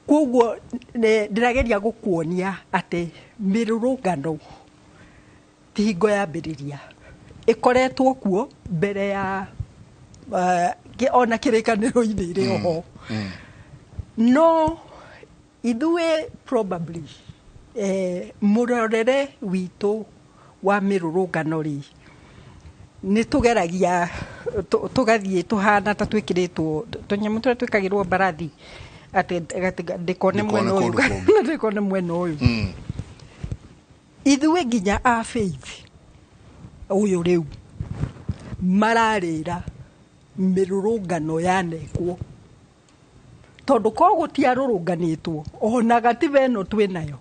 Koguo ndĩrageria gũkuonia atĩ mĩrũrũngano ti hingo yambĩrĩria, ĩkoretwo kuo mbere ya ona kĩrĩkanĩro-inĩ ĩrĩ oho. No ithuĩ probably mũrorere witũ wa mĩrũrũngano rĩ, nĩ tũgeragia tũgathiĩ tũhana ta twĩkĩrĩtwo tũnyamũ tũrĩa twĩkagĩrwo mbarathi, atĩ ndĩkone mwena ũyũ kana ndĩkone mwena ũyũ. Ithuĩ nginya a faith ũyũ rĩu mararĩra mĩrũrũngano yanekwo, tondũ ko gũtiarũrũnganĩtwo, ona gatiba ĩno twĩnayo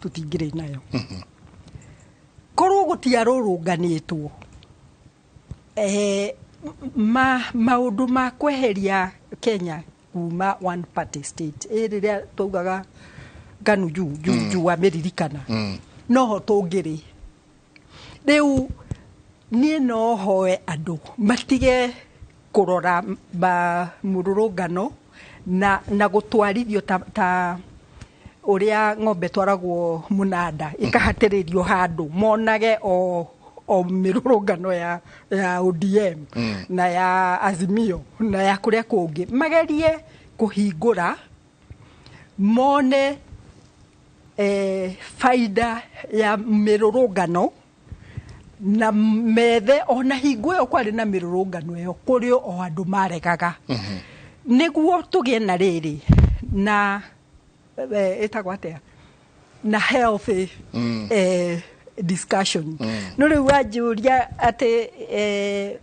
tũtingĩrĩ nayo. Korwo gũtiarũrũnganĩtwo, maũndũ ma kweheria Kenya kuma one party state rĩrĩa twaugaga KANU juu juu juu wamĩririkana, noho tũngĩrĩ rĩu. Niĩ no hoe andũ matige kũrora mũrũrũngano na gũtwarithio ta ũrĩa ng'ombe twaragwo mũnanda, ĩkahatĩrĩrio handũ, monage o mĩrũrũngano ya ODM na ya Azimio na ya kũrĩa kũngĩ. Magerie kũhingũra mone faida ya mĩrũrũngano na methe ona hingo ĩyo kwarĩ na mĩrũrũngano ĩyo, kũrĩ o andũ maregaga nĩguo tũgĩe na rĩrĩ na ĩtagwo atĩa, na healthy discussion. No rĩu wanjũria atĩ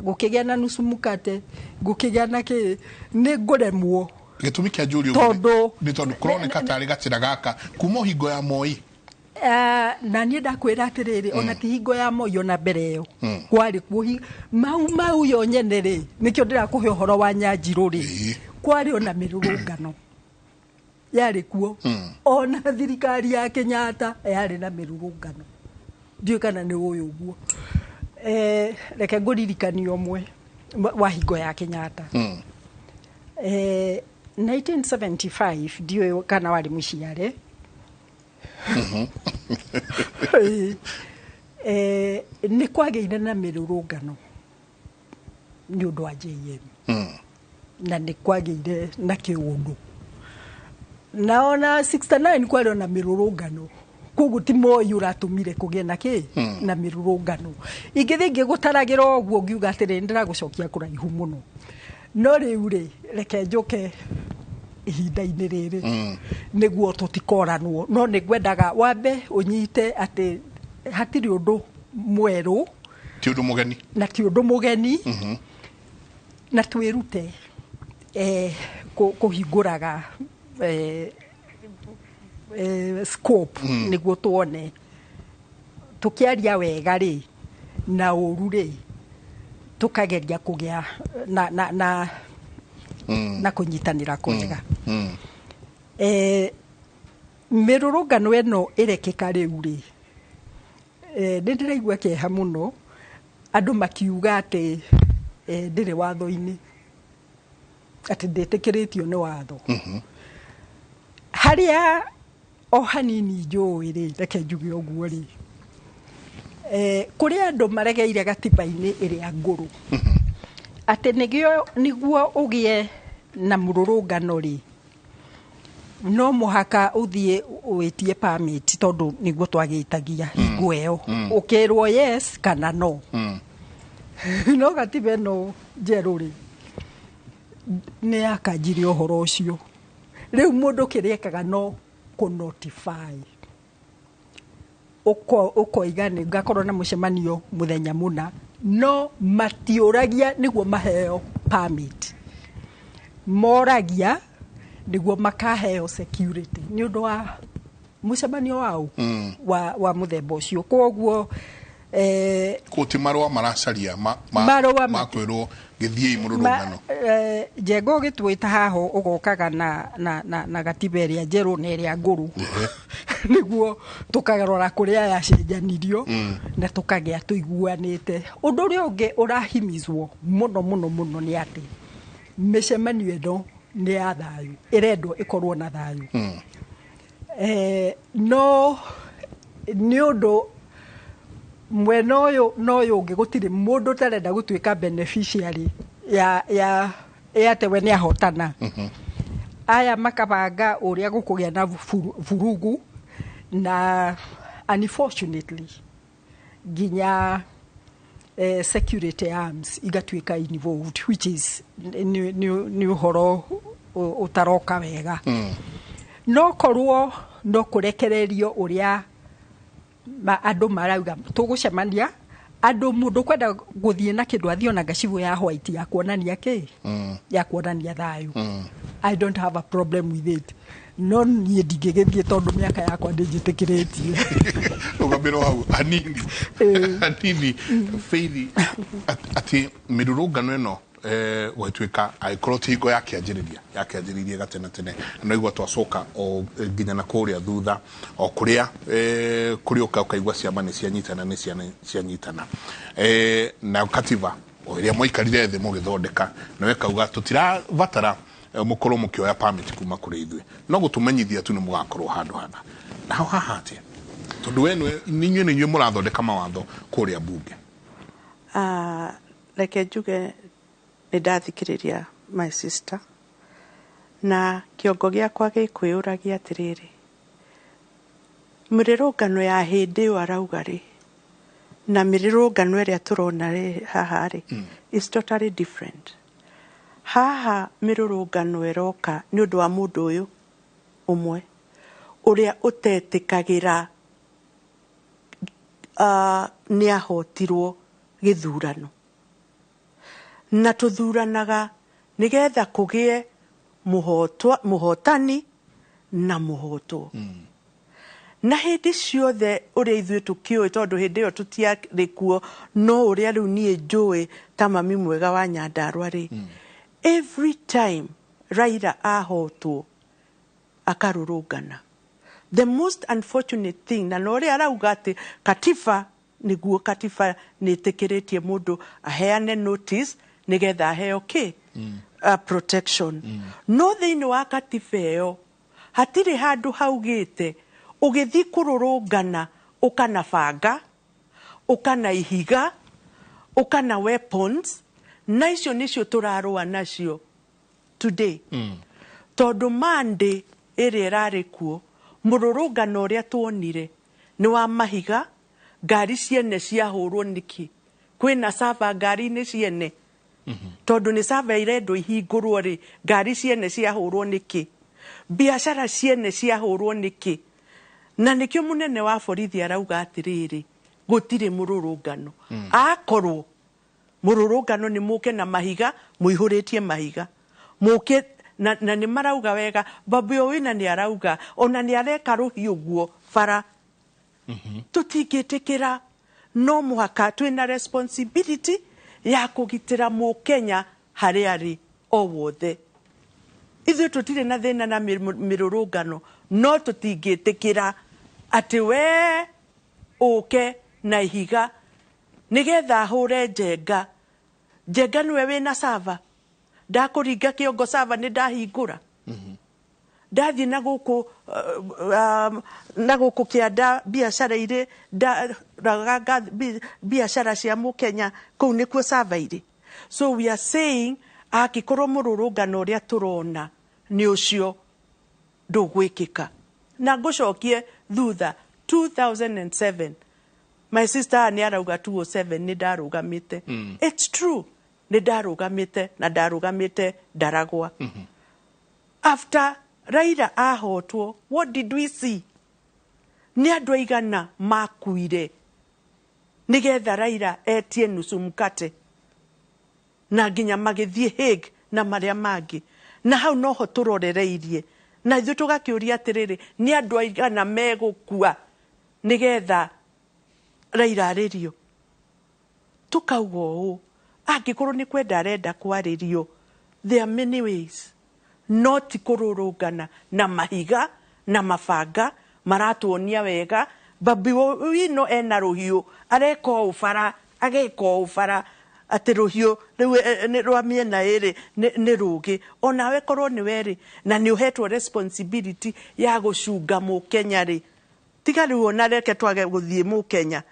gũkĩgĩa na nusu mkate, gũkĩgĩa na kĩ, nĩ ngũremwo. Gĩtũmi kĩa njũrio nĩ tondũ kũroneka tarĩ gacĩra gaka kuma hingo ya Moi. Na niĩ ndakwĩra atĩrĩrĩ, ona ti hingo ya Moi, ona mbere ĩyo kwarĩ kuo. Mau Mau yo nyene rĩ, nĩkĩo ndĩrakũhe ũhoro wa Nyanjirũ rĩ, kwarĩ ona mĩrũrũngano yarĩ kuo. Ona thirikari ya Kenyatta yarĩ na mĩrũrũngano. Ndiũĩ kana nĩ ũĩ ũguo. Reke ngũririkanie ũmwe wa hingo ya Kenyatta. 1975, ndiũĩ kana warĩ mũciare. Nĩ kwagĩire na mĩrũrũngano nĩ ũndũ wa JM, na nĩ kwagĩire na kĩũndũ, na ona 69 kwarĩ ona mĩrũrũngano. Koguo ti Moi ũratũmire kũgĩe na kĩ na mĩrũrũngano. Ingĩthiĩ ngĩgũtaragĩra ũguo, ngiuga atĩrĩ nĩndĩragũcokia kũraihu mũno. No rĩu rĩ, reke njũke ihinda-inĩ rĩrĩ nĩguo tũtikoranwo. No nĩ ngwendaga wambe ũnyite atĩ hatirĩ ũndũ mwerũ. Ti ũndũ mũgeni. Na ti ũndũ mũgeni, na twĩrute kũhingũraga scope nĩguo tuone tũkĩaria wega rĩ na ũru rĩ, tũkageria kũgĩa na kũnyitanĩra kwega. Mĩrũrũngano ĩno ĩrekĩka rĩu rĩ, nĩ ndĩraigua kĩeha mũno andũ makiuga atĩ ndĩrĩ watho-inĩ, atĩ ndĩtĩkĩrĩtio nĩ watho. Harĩa o hanini njũĩ rĩ, reke njuge ũguo rĩ, kũrĩ andũ maregeire gatiba-inĩ ĩrĩa ngũrũ atĩ nĩguo ũgĩe na mũrũrũngano rĩ, no mũhaka ũthiĩ wĩtie permit, tondũ nĩguo twagĩtagia hingo ĩyo, ũkĩrwo yes kana no. No gatiba ĩno njerũ rĩ, nĩ yakanjire ũhoro ũcio. Rĩu mũndũ kĩrĩa ekaga no kũ notify. Ũkoiga nĩ ngakorwo na mũcemanio mũthenya mũna, no matiũragia nĩguo maheo permit, moragia nĩguo makaheo security nĩ ũndũ wa mũcemanio wao wa mũthemba ũcio. Koguo Kũ ti marũa maracaria Marũa ma kwĩrwo gĩthiĩi mũrũrũngano. Njenga ũgĩtwĩta haha, ũgokaga na gatiba ĩrĩa njerũ na ĩrĩa ngũrũ, nĩguo tũkarora kũrĩa yacenjanirio na tũkagĩa tũiguanĩte. Ũndũ ũrĩa ũngĩ ũrahimizwo mũno mũno mũno nĩ atĩ mĩcemanio ĩno Nĩ ya thayũ, ĩrendwo ĩkorwo na thayũ. No nĩ ũndũ mwena ũyũ na ũyũ ũngĩ gũtirĩ mũndũ ũtarenda gũtuĩka beneficiary ya atĩ we nĩ ahotana. Aya makabanga ũrĩa gũkũgĩa na vurugu, na unfortunately nginya security arms igatuĩka involved, which is nĩ ũhoro ũtaroka wega. No korwo no kũrekererio ũrĩa andũ marauga tũgũcemania, andũ mũndũ kwenda gũthiĩ na kĩndũ athiĩ ona ngacibũ ya white ya kuonania kĩ, ya kuonania thayũ. I don't have a problem with it, no niĩ ndingĩgĩthiĩ tondũ mĩaka yakwa ndĩnjĩtĩkĩrĩtie. Rũgamĩrwo hau hanini hanini, Faith, atĩ mĩrũrũngano ĩno gwatuĩka angĩkorwo ti hingo yakĩanjĩrĩria, yakĩanjĩrĩirie gatene tene, na igua twacoka o nginya na kũrĩa thutha o kũrĩa kũrĩa ũka ũkaigua ciama nĩ cianyitana, nĩ ciana cianyitana, na katiba o ĩrĩa mwaikarire thĩ mũgĩthondeka nawe kauga tũtirabatara mũkorwo mũkĩoya permit kuma kũrĩ ithuĩ, no gũtũmenyithia tu nĩ mũgakorwo handũ hana. Naho haha atĩa, tondũ we nĩwe nĩ inyuĩ mũrathondeka mawatho kũrĩa bunge? Ah, reke njuge nĩ ndathikĩrĩria my sister, na kĩongo gĩakwa gĩkwĩyũragia atĩrĩrĩ, mĩrũrũngano ya hĩndĩ ĩyo arauga rĩ, na mĩrũrũngano ĩrĩa tũrona rĩ haha rĩ is totally different. Haha mĩrũrũngano ĩroka nĩ ũndũ wa mũndũ ũyũ ũmwe ũrĩa ũtetĩkagĩra nĩ ahotirwo gĩthurano, na tũthuranaga nĩgetha kũgĩe mũhotwa, mũhotani na mũhotwo. Na hĩndĩ ciothe ũrĩa ithuĩ tũkĩũĩ, tondũ hĩndĩ ĩyo tũtiarĩ kuo, no ũrĩa rĩu niĩ njũĩ ta mami mwega wa Nyandarua rĩ, every time Raila ahotwo akarũrũngana. The most unfortunate thing, na ũrĩa arauga atĩ katiba, nĩguo katiba nĩ ĩtĩkĩrĩtie mũndũ aheane notice nĩgetha aheo kĩ protection. No thĩinĩ wa katiba ĩyo hatirĩ handũ haugĩte ũgĩthiĩ kũrũrũngana ũkana banga, ũkana ihiga, ũkana weapons, na icio nĩcio tũrarũa nacio today. Tondũ Monday ĩrĩa ĩrarĩ kuo, mũrũrũngano ũrĩa tuonire nĩ wa mahiga, ngari ciene ciahũrwo nĩkĩ? Kwĩna saba ngari-inĩ ciene, tondũ nĩ saba irendwo ihingũrwo rĩ, ngari ciene ciahũrwo nĩkĩ? Biacara ciene ciahũrwo nĩkĩ? Na nĩkĩo mũnene wa borithi arauga atĩrĩrĩ, gũtirĩ mũrũrũngano. Akorwo mũrũrũngano nĩ mũke na mahiga, mũihũrĩtie mahiga, mũke na nĩ marauga wega. Babu Owino nĩ arauga ona nĩ areka rũhiũ guo bara. Tũtingĩtĩkĩra. No mũhaka twĩna responsibility ya kũgitĩra mũkenya harĩa arĩ o wothe. Ithuĩ tũtirĩ na thĩna na mĩrũrũngano, no tũtingĩtĩkĩra atĩ we ũke na ihiga nĩgetha hũre Njenga. Njenga nĩwe wĩna sava, ndakũringa kĩongo, sava nĩ ndahingũra, ndathiĩ na gũkũ na gũkũ kĩanda biacara irĩ ndaraganga biacara cia mũkenya kũu nĩkuo sava irĩ. So we are saying angĩkorwo mũrũrũngano ũrĩa tũrona nĩ ũcio, ndũgwĩkĩka. Na ngũcokie thutha 2007, my sister nĩ arauga 207 nĩ ndarũgamĩte. It's true, nĩ ndarũgamĩte, na ndarũgamĩte Ndaragwa. After Raila ahotwo, what did we see? Nĩ andũ aigana makuire nĩgetha Raila etie nusu mkate, na nginya magĩthiĩ Hague na marĩa mangĩ? Na hau noho tũrorereirie, na ithuĩ tũgakĩũria atĩrĩrĩ, nĩ andũ aigana megũkua nĩgetha Raila arĩrio? Tukauga ũũ, angĩkorwo nĩ kwenda arenda kwarĩrio, there are many ways, no ti kũrũrũngana na mahiga na mabanga. Maratuonia wega Babu Owino ena rũhiũ, areka ũũ bara, ageka ũũ bara. Atĩ rũhiũ rĩu rwa mĩena ĩrĩ nĩ rũgĩ. Onawe korwo nĩ werĩ na nĩ ũhetwo responsibility ya gũcunga mũkenya rĩ, tiga rĩu ona reke twage gũthiĩ mũkenya.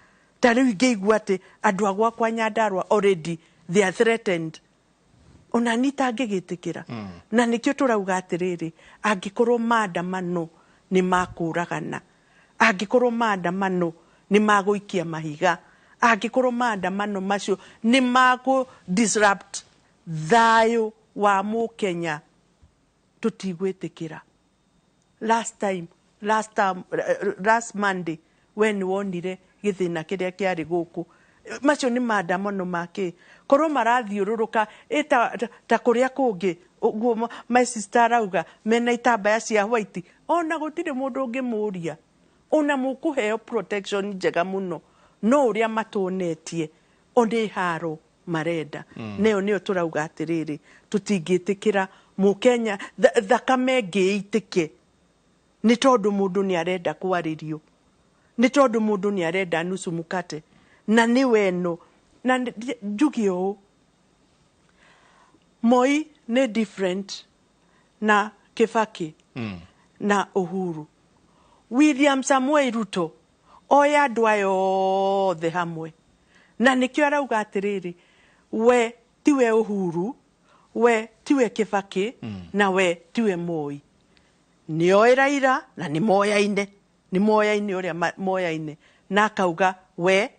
Ta rĩu ingĩigua atĩ andũ a gwakwa Nyandarua already they are threatened, ona ni itangĩgĩtĩkĩra. Na nĩkĩo tũrauga atĩrĩrĩ, angĩkorwo maandamano nĩ makũragana, angĩkorwo maandamano nĩ magũikia mahiga, angĩkorwo maandamano macio nĩ magũ disrupt thayũ wa mũkenya, tũtigwĩtĩkĩra. Last time, last time, last Monday, we nĩ wonire gĩthĩna kĩrĩa kĩarĩ gũkũ. Macio nĩ maandamano makĩ korwo marathiũrũrũka ta kũrĩa kũngĩ ũguo my sister arauga mena itambaya cia white, ona gũtirĩ mũndũ ũngĩmũria, ona mũkũheo protection njega mũno. No ũrĩa matuonetie o nĩ haro marenda. Neyo nĩyo tũrauga atĩrĩrĩ, tũtingĩtĩkĩra mũkenya thakame ĩngĩ ĩitĩke nĩ tondũ mũndũ nĩ arenda kwarĩrio, nĩ tondũ mũndũ nĩ arenda nusu mukate na nĩ weno. Na njuge ũũ, Moi nĩ different na Kibaki na Uhuru. William Samoei Ruto oya andũ aya othe hamwe, na nĩkĩo arauga atĩrĩrĩ, we tiwe Uhuru, we tiwe Kibaki, na we tiwe Moi. Nĩoĩ Raila na nĩ moyaine, nĩ moyaine ũrĩa moyaine, na akauga we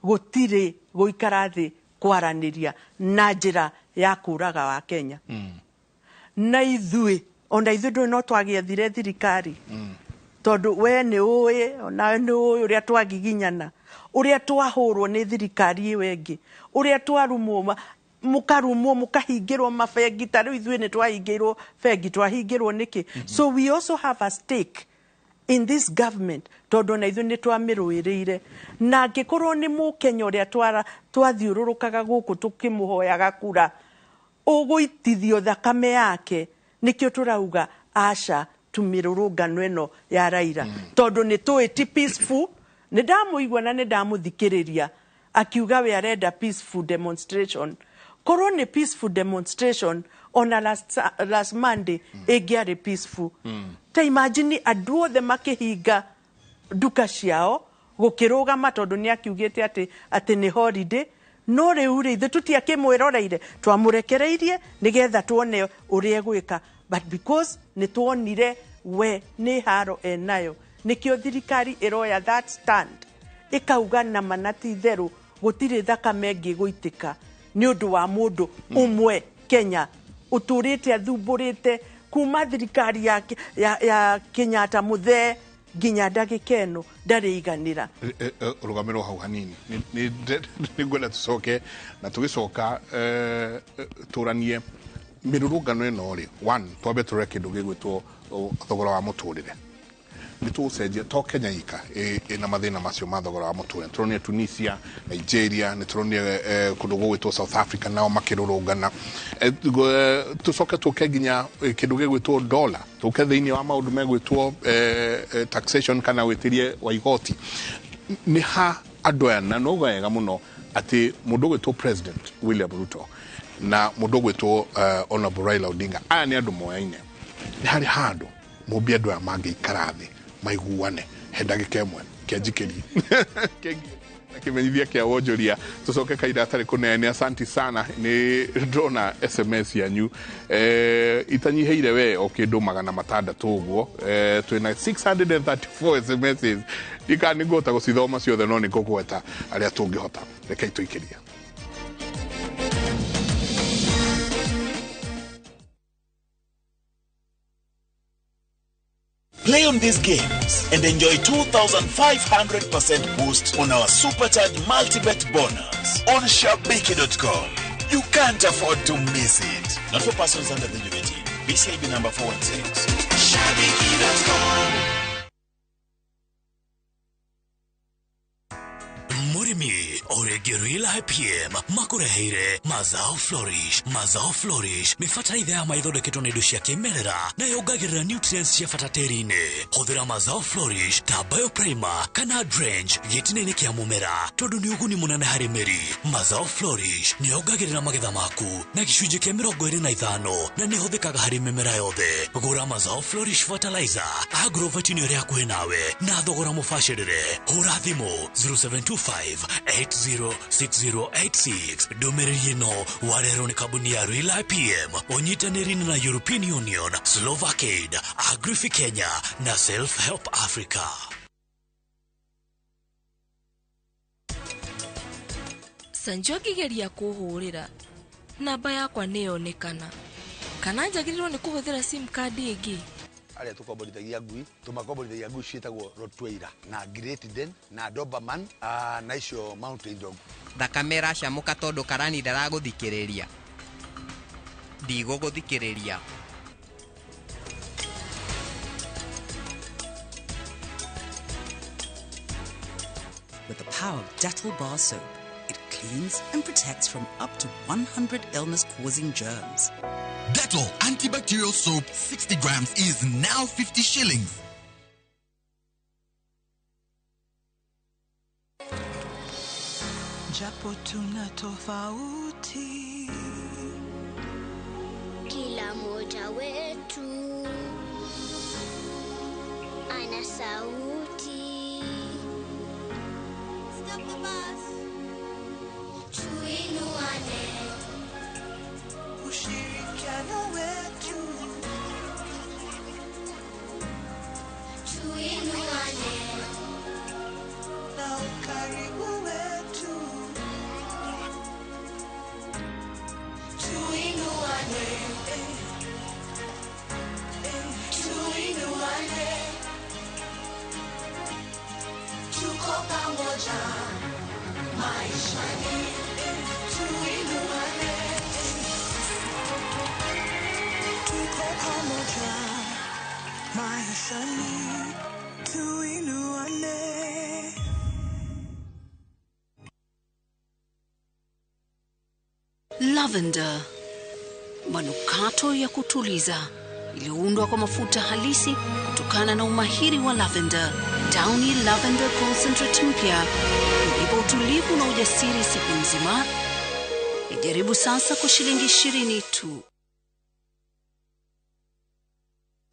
gũtirĩ gũikara thĩ kwaranĩria na njĩra ya kũraga wa Kenya. Na ithuĩ ona ithuĩ ndũĩ no twagĩethire thirikari, tondũ we nĩ ũĩ, onawe nĩ ũĩ ũrĩa twagiginyana, ũrĩa twahũrwo nĩ thirikari ĩyo ĩngĩ, ũrĩa twarumwo, mũkarumwo, mũkahingĩrwo mabengi. Ta rĩu ithuĩ nĩ twahingĩirwo bengi, twahingĩrwo nĩkĩ? So we also have a stake in this government, tondũ ona ithuĩ nĩ twamĩrũĩrĩire. Na angĩkorwo nĩ mũkenya ũrĩa twathiũrũrũkaga gũkũ tũkĩmũhoyaga kura ũgũitithio thakame yake, nĩkĩo tũrauga aca tũmĩrũrũngano ĩno ya Raila, tondũ nĩ tũĩ ti peaceful. Nĩ ndamũigua na nĩ ndamũthikĩrĩria akiuga we arenda peaceful demonstration. Korwo nĩ peaceful demonstration, ona last Monday ĩngĩarĩ peaceful. Ta imagine andũ othe makĩhinga nduka ciao gũkĩrũgama, tondũ nĩ akiugĩte atĩ nĩ holiday. No rĩu rĩ, ithuĩ tũtiakĩmwĩroreire, twamũrekereirie nĩgetha tuone ũrĩa egwĩka, but because nĩ tuonire we nĩ haro enayo, nĩkĩo thirikari ĩroya that stand, ĩkauga nama na ti itherũ gũtirĩ thakame ĩngĩ gũitĩka nĩ ũndũ wa mũndũ ũmwe Kenya ũtũrĩte athumbũrĩte kuma thirikari ya Kenyatta mũthee nginya ndagĩka ĩno ndarĩ iganĩra. Rũgamĩrwo hau hanini, nĩ ngwenda tũcoke na tũgĩcoka tũranie mĩrũrũngano ĩno rĩ. One, twambe tũrore kĩndũ gĩgwĩtwo thogora wa mũtũrĩre. Nĩ tũgũcenjia to Kenya ika ĩna mathĩna macio ma thogora wa mũtũrĩre. Tũronire Tunisia, Nigeria, nĩ tũronire kũndũ gũgwĩtwo South Africa nao makĩrũrũngana. Tũcoke tũke nginya kĩndũ gĩgwĩtwo dollar, tũke thĩinĩ wa maũndũ megwĩtwo taxation kana wĩtĩrie wa igoti. Nĩ ha andũ aya na nauga wega mũno atĩ mũndũ ũgwĩtwo President William Ruto na mũndũ ũgwĩtwo Honorable Raila Odinga, aya nĩ andũ moyaine. Nĩ harĩ handũ mũmbi andũ aya mangĩikara thĩ maiguane? He ndagĩka ĩmwe kĩanjikĩrie na kĩmenyithia kĩa wonjoria, tũcoke kahinda gatarĩ kũnene. Asanti sana, nĩ ndona SMS yanyu itanyihĩire we o kĩndũ 600 ũguo. Twĩna 634 SMSs, ndikana nĩ ngũhota gũcithoma ciothe, no nĩ ngũgweta arĩa tũngĩhota. Rekei tũikĩrie. Play on these games and enjoy 2,500% boost on our supercharged multibet bonus on Shabiki.com. You can't afford to miss it. Not for persons under the age of 18. BCIB number 416. Shabiki.com. Mũrĩmi O rĩngĩ Real IPM makũreheire Mazao Flourish. Mazao Flourish nĩ bataraitha ya ma ĩthondeketwo na indo cia kĩmerera na yongagĩrĩra nutrients cia bata tĩri-inĩ. Hũthĩra Mazao Flourish ta bioprimer kana drench gĩtina-inĩ kĩa mũmera tondũ nĩ ũguni mũnene harĩ mĩri. Mazao Flourish nĩ yongagĩrĩra magetha maku na gĩcunjĩ kĩa 25 na nĩ ĩhũthĩkaga harĩ mĩmera yothe. Gũra Mazao Flourish fertilizer agrovet-inĩ ĩrĩa hakuhĩ nawe na thogora mũbacĩrĩre. Hũra thimũ 0725 806086. Ndũmĩrĩri ĩno warehwo nĩ kambuni ya Real IPM ũnyitanĩri na European Union, Slovakiaid, Agrifi Kenya na Self Help Africa. Sanjo akĩgeria kũhũrĩra namba yakwa nĩyonekana kana njagĩrĩirwo nĩ kũhũthĩra sim card ĩngĩ. Arĩa tũkomborithagia ngui, tũmakomborithagia ngui ciĩtagwo Rottweiler na Great Dane na Doberman, na icio Mountain Dog. Thakame ĩracamũka tondũ karani ndaragũthikĩrĩria. Ndigũgũthikĩrĩria. With the power of Dettol bar soap, it cleans and protects from up to 100 illness-causing germs. Dettol antibacterial soap 60 grams is now 50 shillings. Japo tuna tofauti, kila mmoja wetu ana sauti. Stop the bus. Tuinuane. Ushirikiano wetu. Tuinuane. Na ukaribu wetu. Tuinuane. Tuinuane. Tuko pamoja maishani. Tuinuane. Tuko pamoja maishani. Tuinuane. Lavender, manukato ya kutuliza iliyoundwa kwa mafuta halisi kutokana na umahiri wa lavender. Downy Lavender Concentrate mpya unipa utulivu na ujasiri siku nzima. Ijaribu sasa kwa shilingi 20 tu.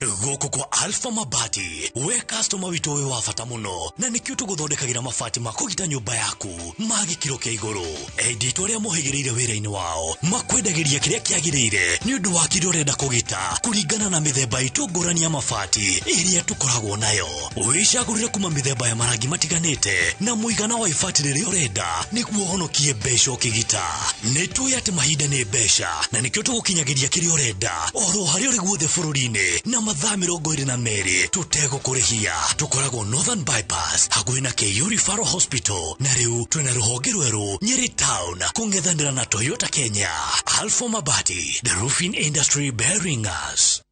Gũkũ kwa Alpha Mabati, we customer witũ wĩ wa bata mũno na nĩkĩo tũgũthondekagĩra mabati ma kũgita nyũmba yaku ma gĩkĩro kĩa igũrũ. Enditũ arĩa mohĩgĩrĩire wĩra-inĩ wao makwendagĩria kĩrĩa kĩagĩrĩire nĩ ũndũ wa kĩrĩa ũrenda kũgita kũringana na mĩthemba itũ ngũrani ya mabati ĩrĩa tũkoragwo nayo. Wĩcagũrĩre kuma mĩthemba ya marangi matiganĩte na mũigana wa ibati rĩrĩa ũrenda nĩguo ũhonokie mbeca ũkĩgita. Nĩ tũĩ atĩ mahinda nĩ mbeca na nĩkĩo tũgũkinyagĩria kĩrĩa ũrenda oro harĩa ũrĩ guothe bũrũri-inĩ na mathaa 22 tũtegũkũrĩhia. Tũkoragwo Northern Bypass hakuhĩ na KU Referral Hospital na rĩu twĩna rũhonge rwerũ Nyeri Town kũng'ethanĩra na Toyota Kenya. Alpha Mabati, the roofing industry bearing us.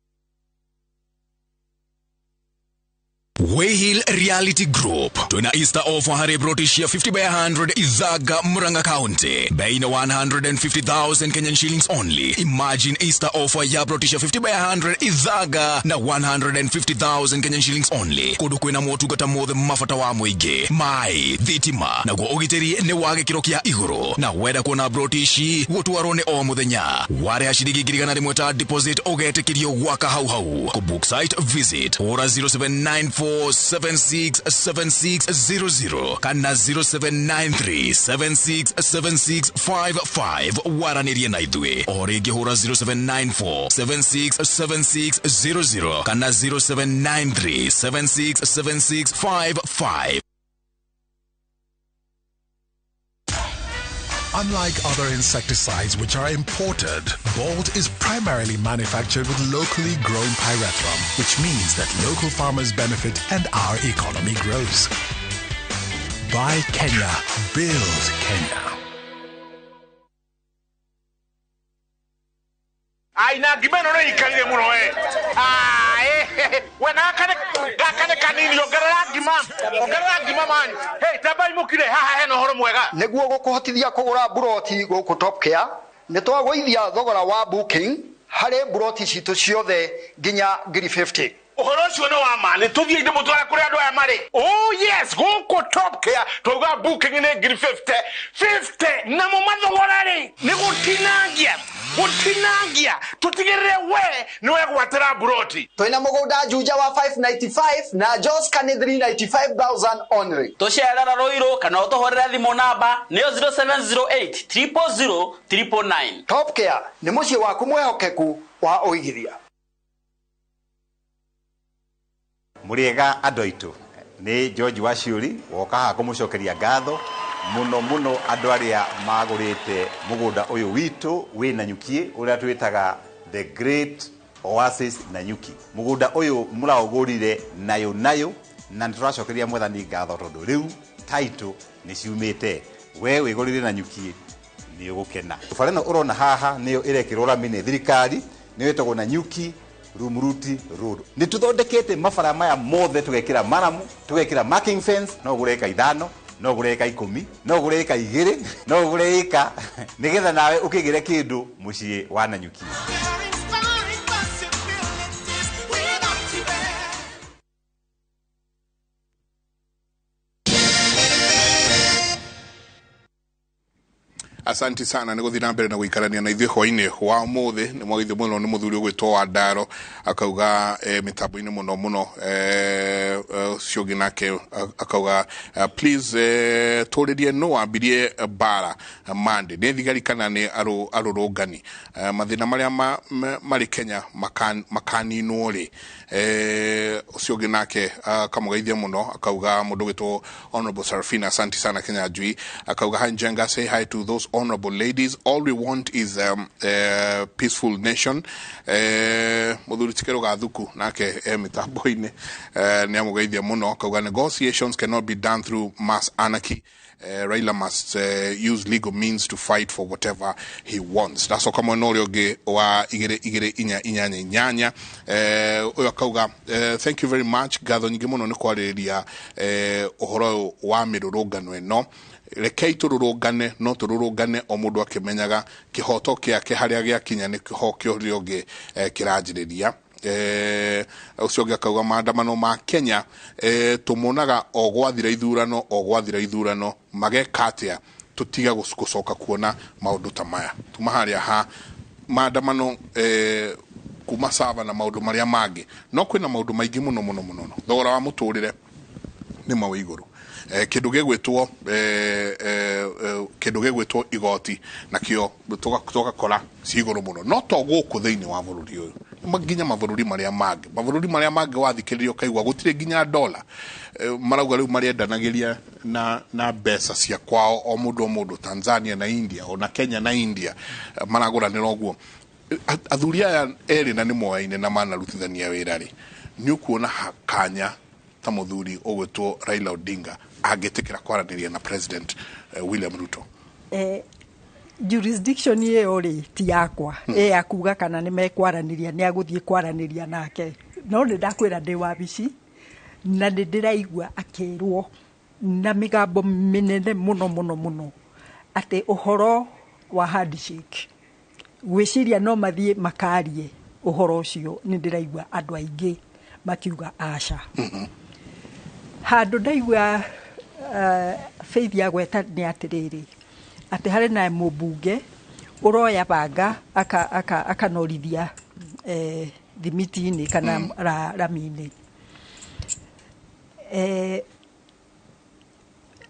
Wayhill Reality Group twina Easter offer hari brotishia 50 by 100 Ithaga, Murang'a County, bei na 150,000 Kenyan shillings only. Imagine Easter offer ya brotishia 50 by 100 Ithaga na 150,000 Kenyan shillings only. Kundu kwina motungata mothe mabata wa muingi, mai, thitima naguo ugitiri ni wa gikiro kia iguru. Na wenda kuona brotishi gutwarwo ni o muthenya, wareha shiringi 100,000 ta deposit ugetikirio gwaka hau hau. Ku book site visit ora 0794 767600 kana 0793 767655 waranirie na ithuĩ. O rĩngĩ hũra 0794 767600 kana 0793 767655. Unlike other insecticides which are imported, Bolt is primarily manufactured with locally grown pyrethrum, which means that local farmers benefit and our economy grows. Buy Kenya, build Kenya. Ai na ngima ĩno nĩ ikarire mũno we. We gaka nĩ Kanini ongerera ngima. Ongerera ngima man. Hey, tambai mukire haha hena horo mwega. Nĩguo gũkũhotithia kũgũra mburoti gũkũ Top Care, nĩ twagũithia thogora wa booking harĩ mburoti citũ ciothe nginya 50,000. Ũhoro ũcio nĩ wa ma, nĩ tũthiĩ ndĩmũtware kũrĩa andũ aya marĩ. Oh yes, gũkũ Top Care twauga booking nĩ 50,000. 50 namo mathogora rĩ nĩ gũtinangia. Gũtinangia tũtigĩrĩre we nĩ wegwatĩra mburoti. Twĩna mũgũnda Juja wa 595 na Joska nĩ 395,000 only. Tũcerera Ruiru kana ũtũhũrĩre thimũ namba nĩyo 0708 000 999. Top Care nĩ mũciĩ waku mwĩhokeku wa ũigithia. Mũrĩega andũ aitũ, nĩ George Waciũri woka haha kũmũcokeria ngatho mũno mũno andũ arĩa magũrĩte mũgũnda ũyũ witũ wĩ Nanyuki ũrĩa twĩtaga The Great Oasis Nanyuki. Mũgũnda ũyũ mũraũgũrire nayo nayo na nĩtũracokeria mwathani ngatho tondũ rĩu title nĩ ciumĩte. We wĩgũrĩre Nanyuki nĩ ũgũkena. Bara ĩno ũrona haha nĩyo ĩrekĩrwo rami nĩ thirikari, nĩyo ĩtagwo Nanyuki Rumuruti Road. Nĩ tũthondekete mabara maya mothe, tũgekĩra maramu, tũgekĩra marking fence, no ũgũre ĩka 5, no ũgũre ĩka 10, no ũgũre ĩka 2, no ũgũre ĩka nĩgetha nawe ũkĩgĩre kĩndũ mũciĩ wa Nanyuki. Asanti sana nĩ gũthiĩ na mbere na gũikarania na ithuĩ hwainĩ wa ũmũthĩ. Nĩ mwagithio mũno nĩ mũthuri ũgwĩtwo wa Ndaro akauga mĩtambo-inĩ mũno mũno ũcio ũngĩ nake akauga please tũrĩrie no wambirie bara Monday nĩ thigari kana nĩ arũrũngani mathĩna marĩa marĩ Kenya makaninwo rĩ. Ũcio ũngĩ nake akamũgeithia mũno akauga mũndũ ũgwĩtwo Honorable Sarafina, asanti sana Kenya Njui, akauga hi Njenga, say hi to those honorable ladies, all we want is a peaceful nation. Mũthuri Tikero Gathuku nake mĩtambo-inĩ nĩ amũgeithia mũno akauga negotiations cannot be done through mass anarchy. Raila must use legal means to fight for whatever he wants. Ndacoka mwena ũrĩa ũngĩ wa 2 2 4 8 8 ũyũ akauga thank you very much, ngatho nyingĩ mũno nĩ kwarĩrĩria ũhoro wa mĩrũrũngano ĩno. Rekei tũrũrũngane, no tũrũrũngane o mũndũ akĩmenyaga kĩhoto kĩake harĩa gĩakinya nĩ kĩho kĩa ũrĩa ũngĩ kĩranjĩrĩria. Ũcio ũngĩ akauga maandamano ma Kenya tũmonaga o gwathira ithurano, o gwathira ithurano mageka atĩa tũtiga gũcoka kuona maũndũ ta maya. Tuma harĩa ha maandamano kuma Sava na maũndũ marĩa mangĩ, no kwĩna maũndũ maingĩ mũno mũno mũno. Thogora wa mũtũrĩre nĩ ma wĩ igũrũ. Kĩndũ gĩgwĩtwo kĩndũ gĩgwĩtwo igoti nakĩo tũgakora ci igũrũ mũno, no to gũkũ thĩinĩ wa bũrũri ũyũ, nginya mabũrũri marĩa mangĩ. Mabũrũri marĩa mangĩ wathikĩrĩria ũkaigua gũtirĩ nginya dola marauga rĩu marĩendanagĩria na mbeca cia kwao o mũndũ o mũndũ, Tanzania na India ona Kenya na India maragũranĩra ũguo. Athuri aya erĩ na nĩ moyaine na manarutithania wĩra rĩ, nĩ ũkuona kanya ta mũthuri ũgwĩtwo Raila Odinga angĩtĩkĩra kwaranĩria na President William Ruto. Jurisdiction ĩyo rĩ ti yakwa ĩ ya kuga kana nĩ mekwaranĩria, nĩ agũthiĩ kwaranĩria nake, no nĩ ndakwĩra ndĩ wabici na nĩ ndĩraigua akĩrwo na mĩgambo mĩnene mũno mũno mũno atĩ ũhoro wa handshake gwĩciria no mathiĩ makarie ũhoro ũcio, nĩ ndĩraigua andũ aingĩ makiuga aca. Handũ ndaigua Faith agweta nĩ atĩrĩrĩ atĩ harĩ na mũmbunge ũroya banga akanorithia thimiti-inĩ kana rami-inĩ.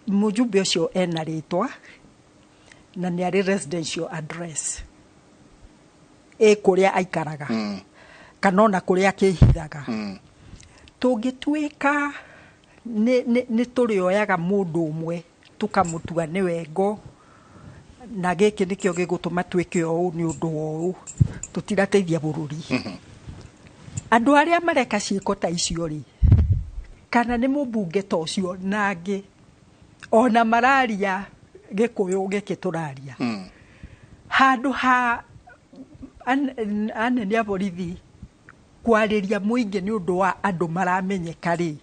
Mũjumbe ũcio ena rĩtwa na nĩ arĩ residential address ĩ kũrĩa aikaraga kana ona kũrĩa akĩhithaga. Tũngĩtuĩka nĩ tũrĩoyaga mũndũ ũmwe tũkamũtua nĩwe ngo na gĩkĩ nĩkĩo gĩgũtũma twĩke ũũ nĩ ũndũ wa ũũ, tũtirateithia bũrũri. Andũ arĩa mareka ciĩko ta icio rĩ, kana nĩ mũmbunge ta ũcio na angĩ ona mararia Gĩkũyũ gĩkĩ tũraria, handũ ha anene a borithi kwarĩria mũingĩ nĩ ũndũ wa andũ maramenyeka rĩ,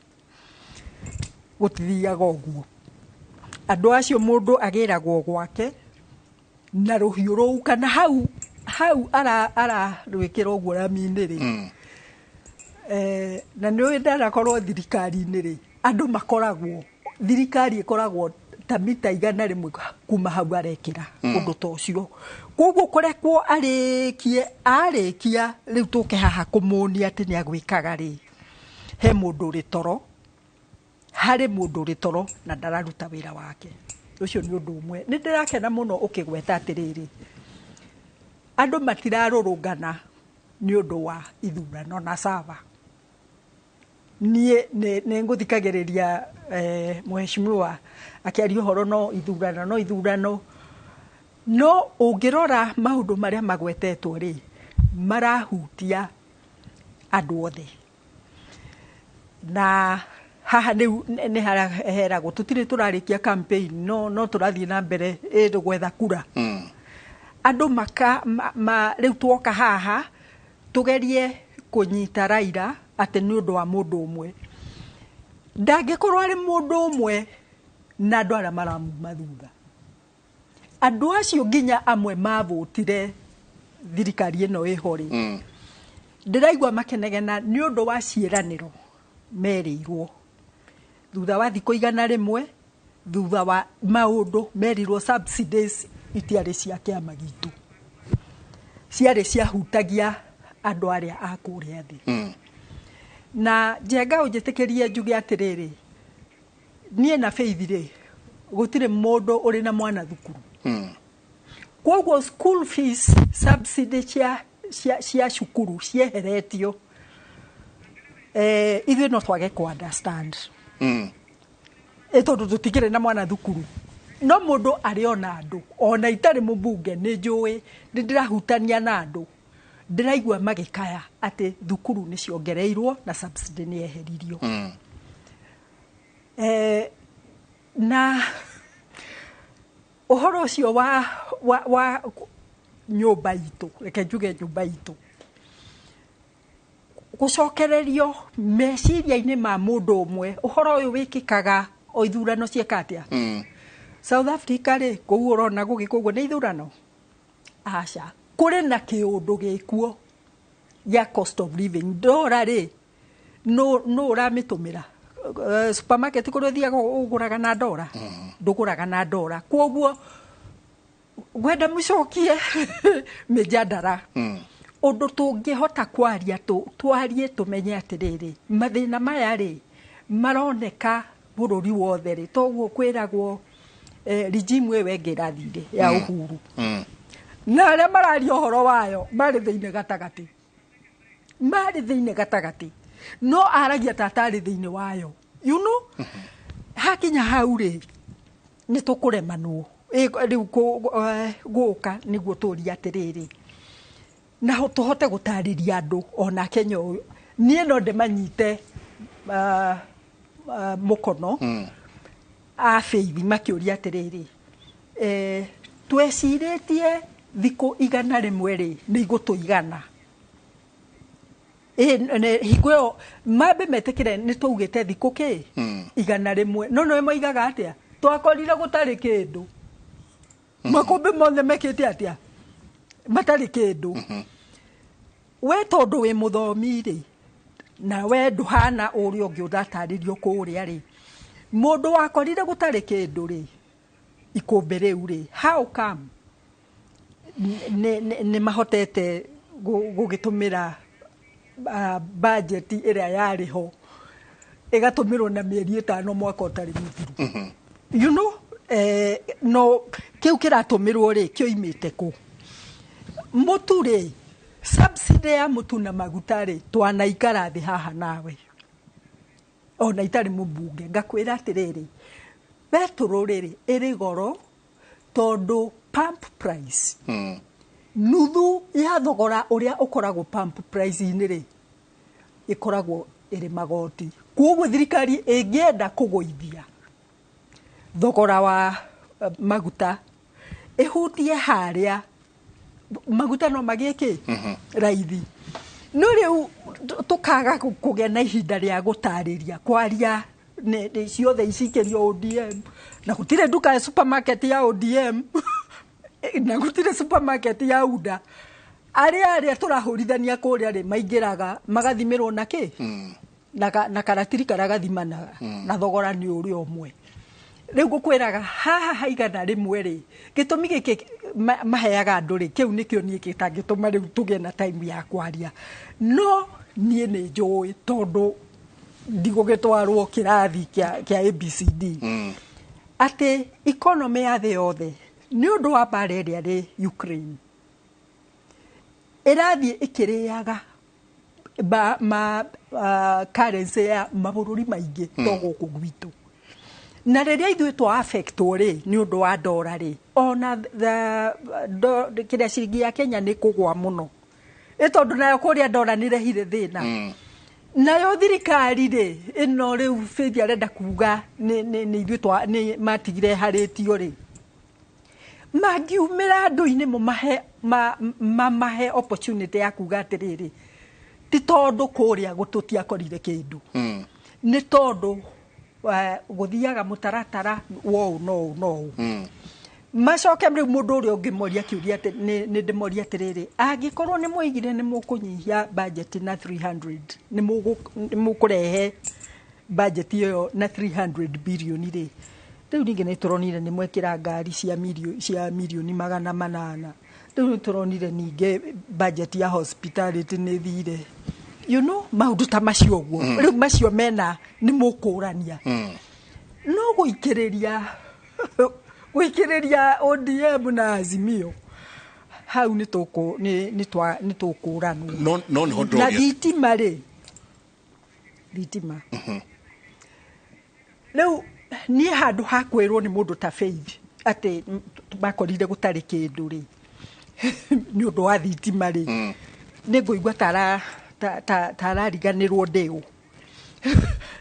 Gũtithiaga ũguo. Andũ acio mũndũ agĩragwo gwake na rũhiũ rũu kana hau hau ararwĩkĩra ũguo rami-inĩ rĩ. Na nĩ ũĩ ndanakorwo thirikari-inĩ rĩ, andũ makoragwo, thirikari ĩkoragwo ta mita 100 kuma hau arekĩra ũndũ ta ũcio. Koguo kũrekwo arĩkie, arĩkia rĩu tũke haha kũmũnia atĩ nĩ agwĩkaga rĩ, he mũndũ ũrĩ toro, harĩ mũndũ ũrĩ toro na ndararuta wĩra wake. Ũcio nĩ ũndũ ũmwe. Nĩ ndĩrakena mũno ũkĩgweta atĩrĩrĩ, andũ matirarũrũngana nĩ ũndũ wa ithurano na sava. Niĩ nĩ ngũthikagĩrĩria mheshimiwa akĩaria ũhoro no ithurano, no ithurano, no ũngĩrora maũndũ marĩa magwetetwo rĩ, marahutia andũ othe. Na haha rĩu nĩ harĩa heragwo tũtirĩ tũrarĩkia campaign, no tũrathiĩ na mbere ĩ gwetha kura. Andũ maka ma, rĩu tuoka haha tugerie kũnyita Raila atĩ nĩ ũndũ wa mũndũ ũmwe. Ndangĩkorwo arĩ mũndũ ũmwe na andũ arĩa maramuma thutha. Andũ acio nginya amwe mavũtire thirikari ĩno ĩho rĩ, ndĩraigua makenegena nĩ ũndũ wa ciĩranĩro merĩirwo thutha wa thikũ 100, thutha wa maũndũ merirwo. Subsidies itiarĩ cia kĩama gitũ, ciarĩ ciahutagia andũ arĩa a kũrĩa thĩ. Na Njenga, ũnjĩtĩkĩrie njuge atĩrĩrĩ, niĩ na Faith rĩ, gũtirĩ mũndũ ũrĩ na mwana thukuru. Koguo school fees subsidy cia cukuru cieheretio, ithuĩ no twage ku understand ĩ tondũ tũtikĩrĩ na mwana thukuru. No mũndũ arĩ ona andũ, ona itarĩ mũmbunge, nĩ njũĩ nĩ ndĩrahutania na andũ, ndĩraigua magĩkaya atĩ thukuru nĩ ciongereirwo na subsidy nĩ yeheririo. Na ũhoro ũcio wa nyũmba itũ, reke njuge nyũmba itũ, gũcokererio meciria-inĩ ma mũndũ ũmwe, ũhoro ũyũ wĩkĩkaga o ithurano cieka atĩa. South Africa rĩ, kũu ũrona gũgĩkwo ũguo nĩ ithurano? Aca, kũrĩ na kĩũndũ gĩkuo gĩa cost of living. Ndora rĩ, no ũramĩtũmĩra supermarket kũrĩa ũthiaga ũgũraga na ndora, ndũgũraga na ndora. Koguo ngwenda mũcokie mĩjadara ũndũ tũngĩhota kwaria, twarie tũmenye atĩrĩrĩ, mathĩna maya rĩ maroneka bũrũri wothe rĩ, toguo kwĩragwo regime ĩyo ĩngĩ ĩrathire ya Uhuru na arĩa mararia ũhoro wayo marĩ thĩinĩ gatagatĩ, marĩ thĩinĩ gatagatĩ, no aragia ta atarĩ thĩinĩ wayo. Hakinya hau rĩ, nĩ tũkũremanwo. Rĩu gũka nĩguo tũrie atĩrĩrĩ, na tũhote gũtarĩria andũ ona Kenya ũyũ. Niĩ no ndĩmanyite mũkono a Faith makĩũria atĩrĩrĩ, twecirĩtie thikũ 100 rĩ nĩ igũtũigana. Hingo ĩyo mambe metĩkĩre nĩ twaugĩte thikũ kĩ 100, no no moigaga atĩa, twakorire gũtarĩ kĩndũ, makũmbĩ mothe mekĩte atĩa, matarĩ kĩndũ. We tondũ wĩ mũthomi rĩ, na we ndũhana ũrĩa ũngĩ ũratarĩrio kũrĩa rĩ, mũndũ wakorire gũtarĩ kĩndũ rĩ, ikũmbĩ rĩu rĩ, how come nĩ mahotete gũgĩtũmĩra budget ĩrĩa yarĩ ho ĩgatũmĩrwo na mĩeri 5 mwaka ũtarĩ mũthiru? No kĩu kĩratũmĩrwo rĩ, kĩoimĩte kũ? Mũtu rĩ, subsidy ya mũtu na maguta rĩ, twanaikara thĩ haha nawe ona itarĩ mũmbunge, ngakwĩra atĩrĩrĩ, betũrũ rĩrĩ ĩrĩ goro tondũ pump price, nuthu ya thogora ũrĩa ũkoragwo pump price-inĩ rĩ, ĩkoragwo ĩrĩ magoti. Koguo thirikari ĩngĩenda kũgũithia thogora wa maguta, ĩhutie harĩa maguta no magĩe kĩ raithi. No rĩu tũkaga kũgĩa na ihinda rĩa gũtarĩria kwaria. Nĩ ciothe icikĩrio ODM, na gũtirĩ nduka ya supermarket ya ODM na gũtirĩ supermarket ya UDA. Arĩa tũrahũrithania kũrĩa rĩ, maingĩraga magathimĩrwo na kĩ na karatiri karĩa gathimanaga na thogora nĩ ũrĩa ũmwe. Rĩu ngũkwĩraga haha haigana rĩmwe rĩ, gĩtũmi gĩkĩ maheaga andũ rĩ, kĩu nĩkĩo niĩ gĩtangĩtũma rĩu tũgĩe na time ya kwaria. No niĩ nĩ njũĩ, tondũ ndigũgĩtwarwo kĩrathi kĩa ABCD, atĩ economy ya thĩ yothe nĩ ũndũ wa mbara ĩrĩa rĩ Ukraine ĩrathiĩ ĩkĩrĩaga ma currency ya mabũrũri maingĩ to gũkũ gwitũ. Na rĩrĩa ithuĩ twa affectwo rĩ nĩ ũndũ wa ndora rĩ, ona kĩrĩa ciringi ya Kenya nĩ kũgwa mũno, ĩ tondũ nayo kũrĩa ndora nĩ rehire thĩna. Nayo thirikari rĩ ĩno rĩu Faith arenda kuga nĩ ithuĩ nĩ matigire harĩtio rĩ, mangiumĩra andũ-inĩ mamahe opportunity ya kuga atĩrĩrĩ, ti tondũ kũrĩa tũtiakorire kĩndũ, nĩ tondũ gũthiaga mũtaratara wa ũũ na ũũ na ũũ. Macoke rĩu mũndũ ũrĩa ũngĩmoria kĩũria nĩ ndĩmoria atĩrĩrĩ, angĩkorwo nĩ mwoigire nĩ mũkũnyihia budget na 300, nĩ mũkũrehe budget ĩyo na 300 billion rĩ, rĩu ningĩ nĩ tũronire nĩ mwekĩra ngari cia mirioni 800, rĩu nĩ tũronire ningĩ budget ya hospitality nĩ thire, you know, maũndũ ta macio ũguo. Rĩu macio mena nĩ mũkũrania. No gũikĩrĩria ODM na Azimio hau nĩ tũkũranwo. No nĩho na thitima rĩ, thitima rĩu niĩ handũ ha kwĩrwo nĩ mũndũ ta Faith atĩ makorire gũtarĩ kĩndũ rĩ nĩ ũndũ wa thitima rĩ, nĩ ngũigua tarariganĩrwo ndĩũ.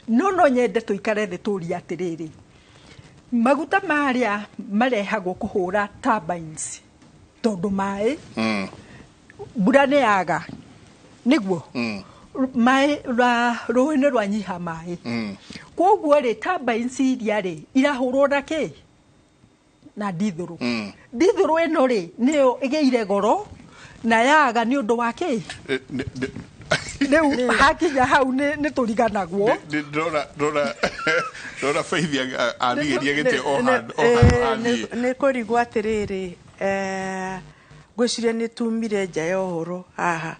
No nyende tũikare thĩ tũrie atĩrĩrĩ, maguta marĩa marehagwo kũhũra turbines tondũ maĩ mbura nĩ yaga, nĩguo maĩ rũĩ nĩ rwanyiha maĩ, koguo rĩ turbines iria rĩ irahũrwo na kĩ na ndithũrũ. Ndithũrũ ĩno rĩ nĩyo ĩgĩire goro na yaga nĩ ũndũ wa kĩ. Rĩu hakinya hau nĩ tũriganagwo. Ndĩrona Faith athiĩria gĩtĩ o handũ athiĩ. Nĩ kũrigwo atĩrĩrĩ, ngwĩciria nĩ tumire nja ya ũhoro haha.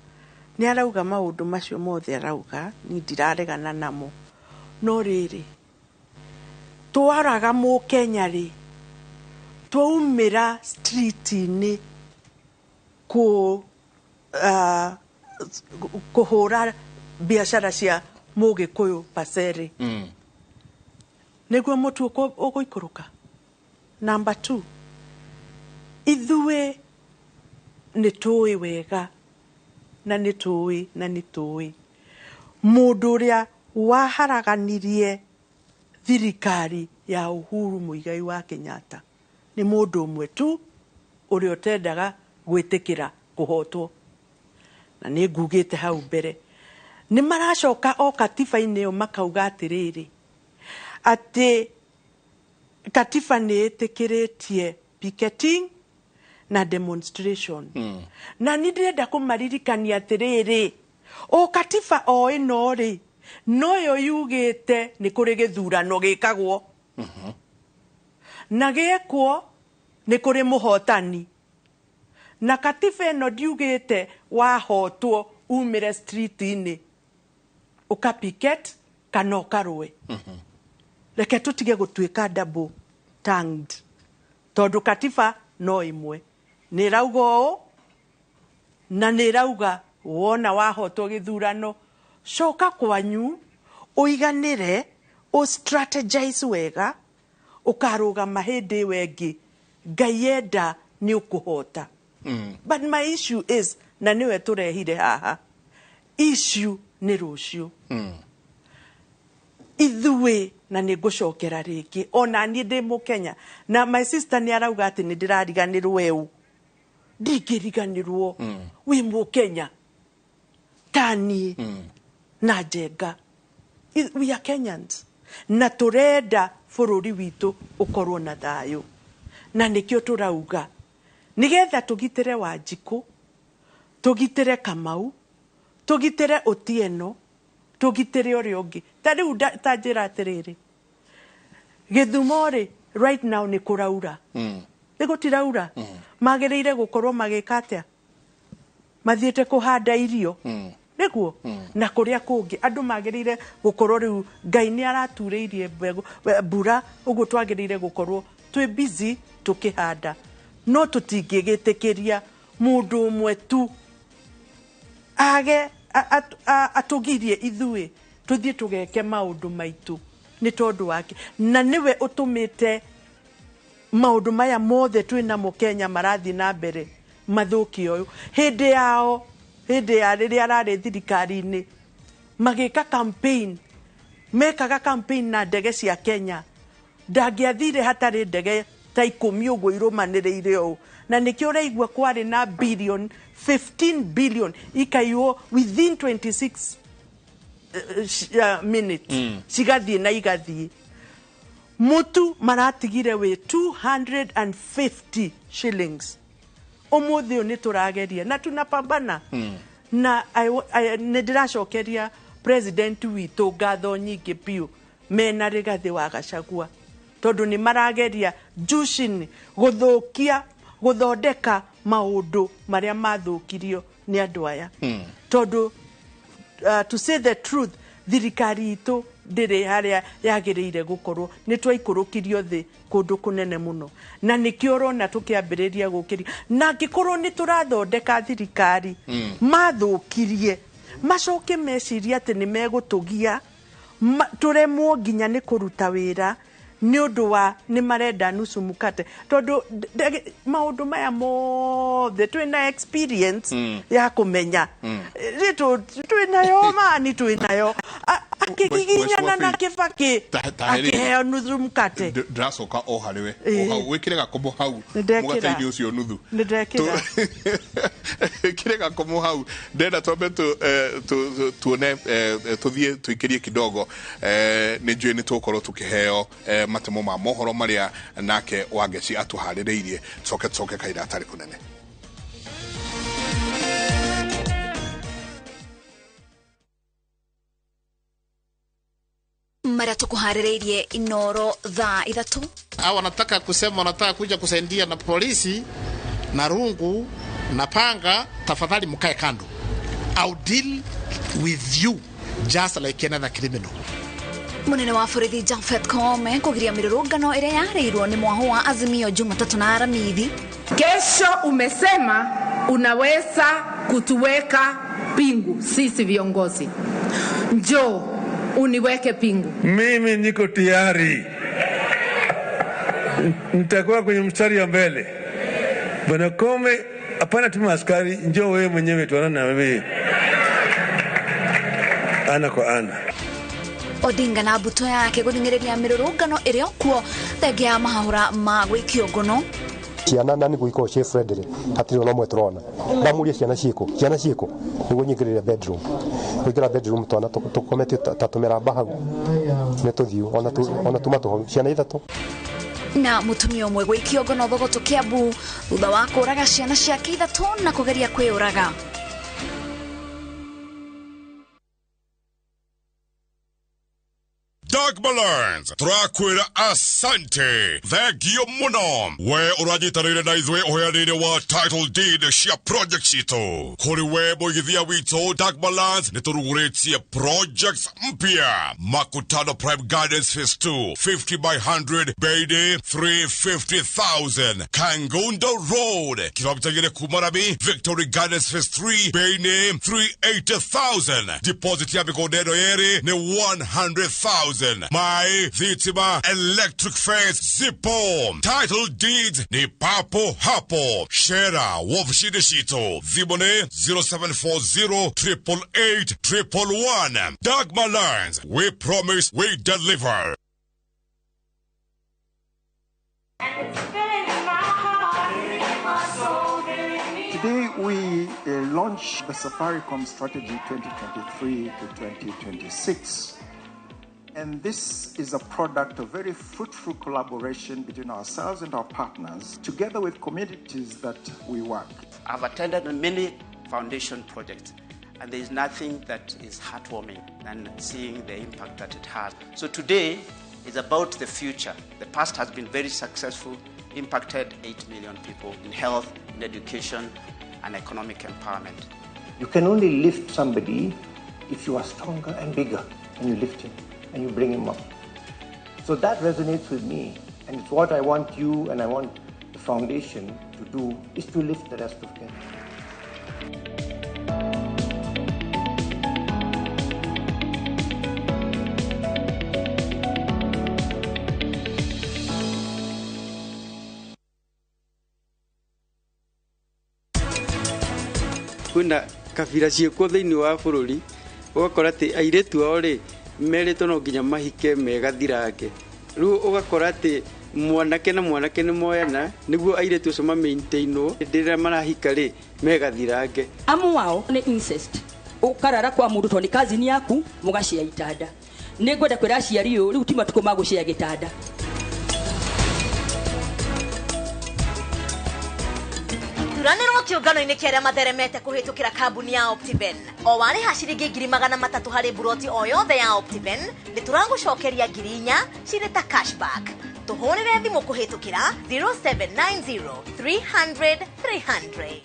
Nĩ arauga maũndũ macio mothe arauga, niĩ ndiraregana namo. No rĩrĩ, twaraga mũkenya rĩ, twaumĩra street-inĩ kũhũra biacara cia mũgĩkũyũ pacere, nĩguo mũtu ũgũikũrũka. Number 2, ithuĩ nĩ tũĩ wega na nĩ tũĩ na nĩ tũĩ mũndũ ũrĩa waharaganirie thirikari ya Uhuru Muigai wa Kenyatta nĩ mũndũ ũmwe tu ũrĩa ũtendaga gwĩtĩkĩra kũhotwo. Na nĩ ngugĩte hau mbere, nĩ maracoka o katiba-inĩ ĩyo makauga atĩrĩrĩ, atĩ katiba nĩ ĩtĩkĩrĩtie picketing na demonstration. Na nĩ ndĩrenda kũmaririkania atĩrĩrĩ, o katiba o ĩno rĩ noyo yugĩte nĩ kũrĩ gĩthurano gĩkagwo, na gĩekwo nĩ kũrĩ mũhotani, na katiba ĩno ndiugĩte wahotwo umĩre street-inĩ ũka picket kana ũkarũe. Reke tũtige gũtuĩka double tongued, tondũ katiba no ĩmwe nĩ ĩrauga ũũ na nĩ ĩrauga wona wahotwo gĩthurano coka kwanyu ũiganĩre, ũ strategize wega, ũkarũgama hĩndĩ ĩyo ĩngĩ Ngai enda nĩ ũkũhota. But my issue is, na nĩwe tũrehire haha, issue nĩ rũciũ. Ithuĩ, na nĩ ngũcokera rĩngĩ, ona niĩ ndĩ mũkenya, na my sister nĩ arauga atĩ nĩ ndĩrariganĩrwo eu, ndingĩriganĩrwo. Wĩ mũkenya ta niĩ na Njenga, we are Kenyans. Na tũrenda bũrũri witũ ũkorwo na thayũ. Na nĩkĩo tũrauga nĩgetha tũgitĩre Wanjikũ, tũgitĩre Kamau, tũgitĩre Otieno, tũgitĩre ũrĩa ũngĩ. Ta rĩu ta njĩra atĩrĩrĩ, Gĩthumo rĩ, right now nĩ kũraura. Nĩ gũtiraura. Magĩrĩire gũkorwo magĩka atĩa? Mathiĩte kũhanda irio. Nĩguo? Na kũrĩa kũngĩ andũ magĩrĩire gũkorwo rĩu Ngai nĩ araturĩirie mbegũ mbura, ũguo twagĩrĩire gũkorwo twĩ busy tũkĩhanda. No tũtingĩgĩtĩkĩria mũndũ ũmwe tu age atũgirie ithuĩ tũthiĩ tũgeke maũndũ maitũ nĩ tondũ wake. Na nĩwe ũtũmĩte maũndũ maya mothe twĩ namo Kenya marathiĩ na mbere mathũkio ũyũ. Hĩndĩ yao, hĩndĩ ya rĩrĩa ararĩ thirikari-inĩ, magĩka campaign, mekaga campaign na ndege cia Kenya. Ndangĩathire hatarĩ ndege ta 10 ũguo irũmanĩrĩire ũũ. Na nĩkĩo ũraigua kwarĩ na billion, 15 billion ikaiywo within 26 minutes. Cigathiĩ na igathiĩ. Mũtu maratigire wĩ 250 shillings. Ũmũthĩ ũyũ nĩ tũrageria na tunapambana. Na nĩ ndĩracokeria president witũ ngatho nyingĩ biũ mena Rigathĩ wa Gachagua, tondũ nĩ marageria juu chini gũthũkia, gũthondeka maũndũ marĩa mathũkirio nĩ andũ aya. Tondũ to say the truth, thirikari itũ ndĩrĩ harĩa yagĩrĩire gũkorwo. Nĩ twaikũrũkirio thĩ kũndũ kũnene mũno, na nĩkĩo ũrona tũkĩambĩrĩria gũkĩria. Na angĩkorwo nĩ tũrathondeka thirikari mathũkirie, macoke mecirie atĩ nĩ megũtũgia, tũremwo nginya nĩ kũruta wĩra nĩ ũndũ wa nĩ marenda nusu mukate. Tondũ maũndũ maya mothe twĩna experience ya kũmenya. Rĩtũ twĩnayo mani, twĩnayo. Akĩgiginyana na Kibaki akĩheo nuthu mukate. Ndĩracoka o harĩ we. O hau wĩkĩre gakomo hau. Mũgate-inĩ ũcio nuthu. Nĩndekĩra. Wĩkĩre gakomo hau. Ndĩrenda twambe tuone, tũthiĩ tũikĩrie kidogo. Nĩ njũĩ nĩ tũgũkorwo tũkĩheo matemo ma mohoro marĩa nake Wangeci atũharĩrĩirie. Tũcoke tũcoke kahinda gatarĩ kũnene. Marĩa tũkũharĩrĩirie Inoro thaa 3. Hao wanataka kusema wanataka kuja kusaidia na polisi na rungu na panga, tafadhali mkae kando. I'll deal with you just like another criminal. Munene wa borithi Japhet Koome kugiria mirurungano ĩrĩa yarĩirwo nĩ mwaho wa Azimio Jumatatu na Aramithi. Kesho umesema unaweza kutuweka pingu sisi viongozi. Njoo uniweke pingu. Mimi niko tayari. Nitakuwa kwenye mstari wa mbele. Bwana Koome, hapana tuma askari, njoo wewe mwenyewe tuonane na wewe. Ana kwa ana. Odinga na mbuto yake guthing'ĩrĩria mĩrũrũngano ĩrĩa kuo thengia ya mahahũra ma gwĩkio ngono. Ciana na nĩguo ikorwo ciĩ friendly, hatirĩ ona ũmwe tũrona. Ndamũria ciana ciĩkũ, ciana ciĩkũ, nĩguo nyingĩrĩre bedroom. Kũingĩra bedroom twana tũkomete ta tũmĩramba hau. Nĩ tũthiũ, ona tuma tũhau, ciana 3. Na mũtumia ũmwe gwĩkio ngono Thogoto Kiambu thutha wa kũraga ciana ciake 3 na kũgeria kwĩyũraga. Dagmar Learns, turakwira asante thengio muno we uranyitanĩire na ithuĩ ũheanĩire wa title deed cia project citũ kũrĩ we mũigithia witũ. Dagmar Lands nĩ tũrugũrĩtie projects mpya. Makutano Prime Gardens Phase 2 50 by 100 bei 350,000. Kangundo Road kilomita 2 kuma Rami Victory Gardens Phase 3 bei 380,000. Deposit ya mĩgũnda ĩno yerĩ nĩ 100,000. My Thitima Electric Fence Zipo. Title deeds ni papo hapo. Shera wofishini shito. Thimone 0740 888 111. Dagmar Lands. We promise we deliver. Today we launch the Safaricom Strategy 2023 to 2026. And this is a product of very fruitful collaboration between ourselves and our partners, together with communities that we work. I've attended many foundation projects, and there is nothing that is heartwarming than seeing the impact that it has. So today is about the future. The past has been very successful, impacted 8 million people in health, in education, and economic empowerment. You can only lift somebody if you are stronger and bigger, and you lift him and you bring him up. So that resonates with me, and it's what I want you and I want the foundation to do, is to lift the rest of Kenya. Kwĩna kabira ciĩkuo thĩinĩ wa bũrũri ũgakora atĩ airĩtu ao rĩ merĩtwo no nginya mahike megathirange rĩu ũgakora atĩ mwanake na mwanake nĩ moyana nĩguo airĩtu acio mamaintainwo hĩndĩ ĩrĩa marahika rĩ megathirange. Amu wao nĩ incest ũkarara kwa mũndũ tondũ nĩ cousin yaku mũgacĩa itanda. Nĩ ngwenda kwĩra aciari ũũ rĩu ti matukũ ma gũcĩa gĩtanda. Thuranĩrwo kĩũngano-inĩ kĩa arĩa matheremete kũhĩtũkĩra kambuni ya Optiven. O warĩha ciringi 300,000 harĩ buroti o yothe ya Optiven, nĩ tũragũcokeria 4,000 cirĩ ta cashback. Tũhũrĩre thimũ kũhĩtũkĩra 0790 300 300.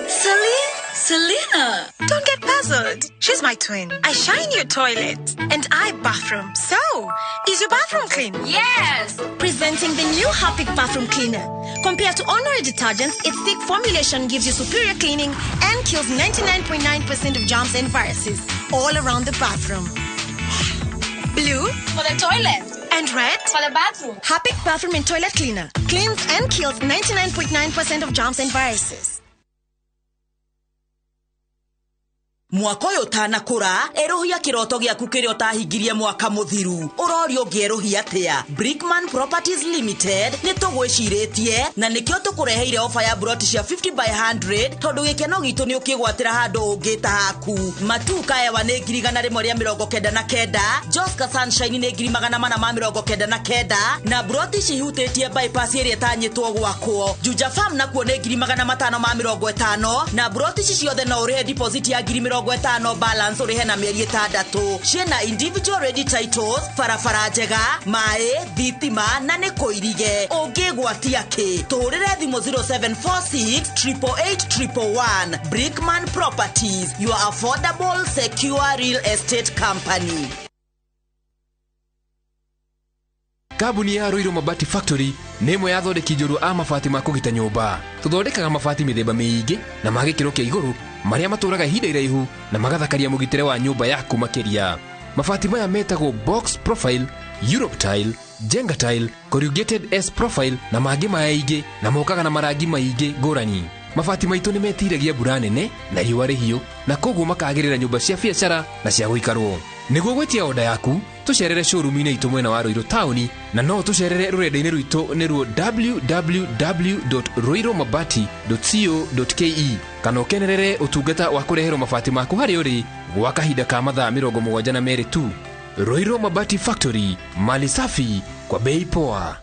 Celine? Selena! Don't get puzzled. She's my twin. I shine your toilet and I bathroom. So, is your bathroom clean? Yes! Presenting the new Harpic bathroom cleaner. Compared to ordinary detergents, its thick formulation gives you superior cleaning and kills 99.9% of germs and viruses all around the bathroom. Blue for the toilet and red for the bathroom. Harpic bathroom and toilet cleaner cleans and kills 99.9% of germs and viruses. Mwaka ũyũ ũtanakũra erũhia kĩroto gĩaku kĩrĩa ũtahingirie mwaka mũthiru ũrorio ũngĩerũhia atĩa. Brickman Properties Limited nĩ tũgwĩcirĩtie na nĩkĩo tũkũreheire ofa ya broti cia 50 by 100 tondũ gĩkeno gitũ nĩ ũkĩgwatĩra handũ ũngĩta haku. Matuka ewa nĩ 199,000, Joska Sunshine nĩ 499,000 na broti cihutĩtie bypass ĩrĩa ĩtanyĩtwo gwakwo. Juja Farm nakuo nĩ 550,000 na broti ici ciothe no ũrĩhe deposit ya 50,000 balance ũrĩhe na mĩeri 6 ciĩna individual ready titles, barabara njega, maĩ, thitima na nĩ kũirige. Ũngĩgwatia kĩ? Tũhũrĩre thimũ 0746 888 111. Brickman Properties, your affordable secure real estate company. Kambuni ya Ruiru Mabati Factory nĩ ĩmwe ya athondeki njorua a mabati ma kũgita nyũmba. Tũthondekaga mabati mĩthemba mĩingĩ na ma gĩkĩro kĩa igũrũ marĩa matũraga ihinda iraihu na magathakaria mũgitĩre wa nyũmba yaku makĩria. Mabati maya metagwo box profile, Europe tile, Jenga tile, corrugated S profile na mangĩ maingĩ na mokaga na marangi maingĩ ngũrani. Mabati maitũ nĩ metiragia mbura nene na riũa rĩhiũ na koguo makagĩrĩra nyũmba cia biacara na cia gũikarwo. Nĩguo gwĩtia oda yaku tũcerere showroom-inĩ itũ mwena wa Ruiru taũni na no tũcerere rũrenda-inĩ rwitũ nĩruo www.ruirumabati.co.ke kana ũkenerere ũtungata wa kũreherwo mabati maku harĩa ũrĩ gwa kahinda ka mathaa 72 tu. Ruiru Mabati Factory, mali safi kwa bei poa.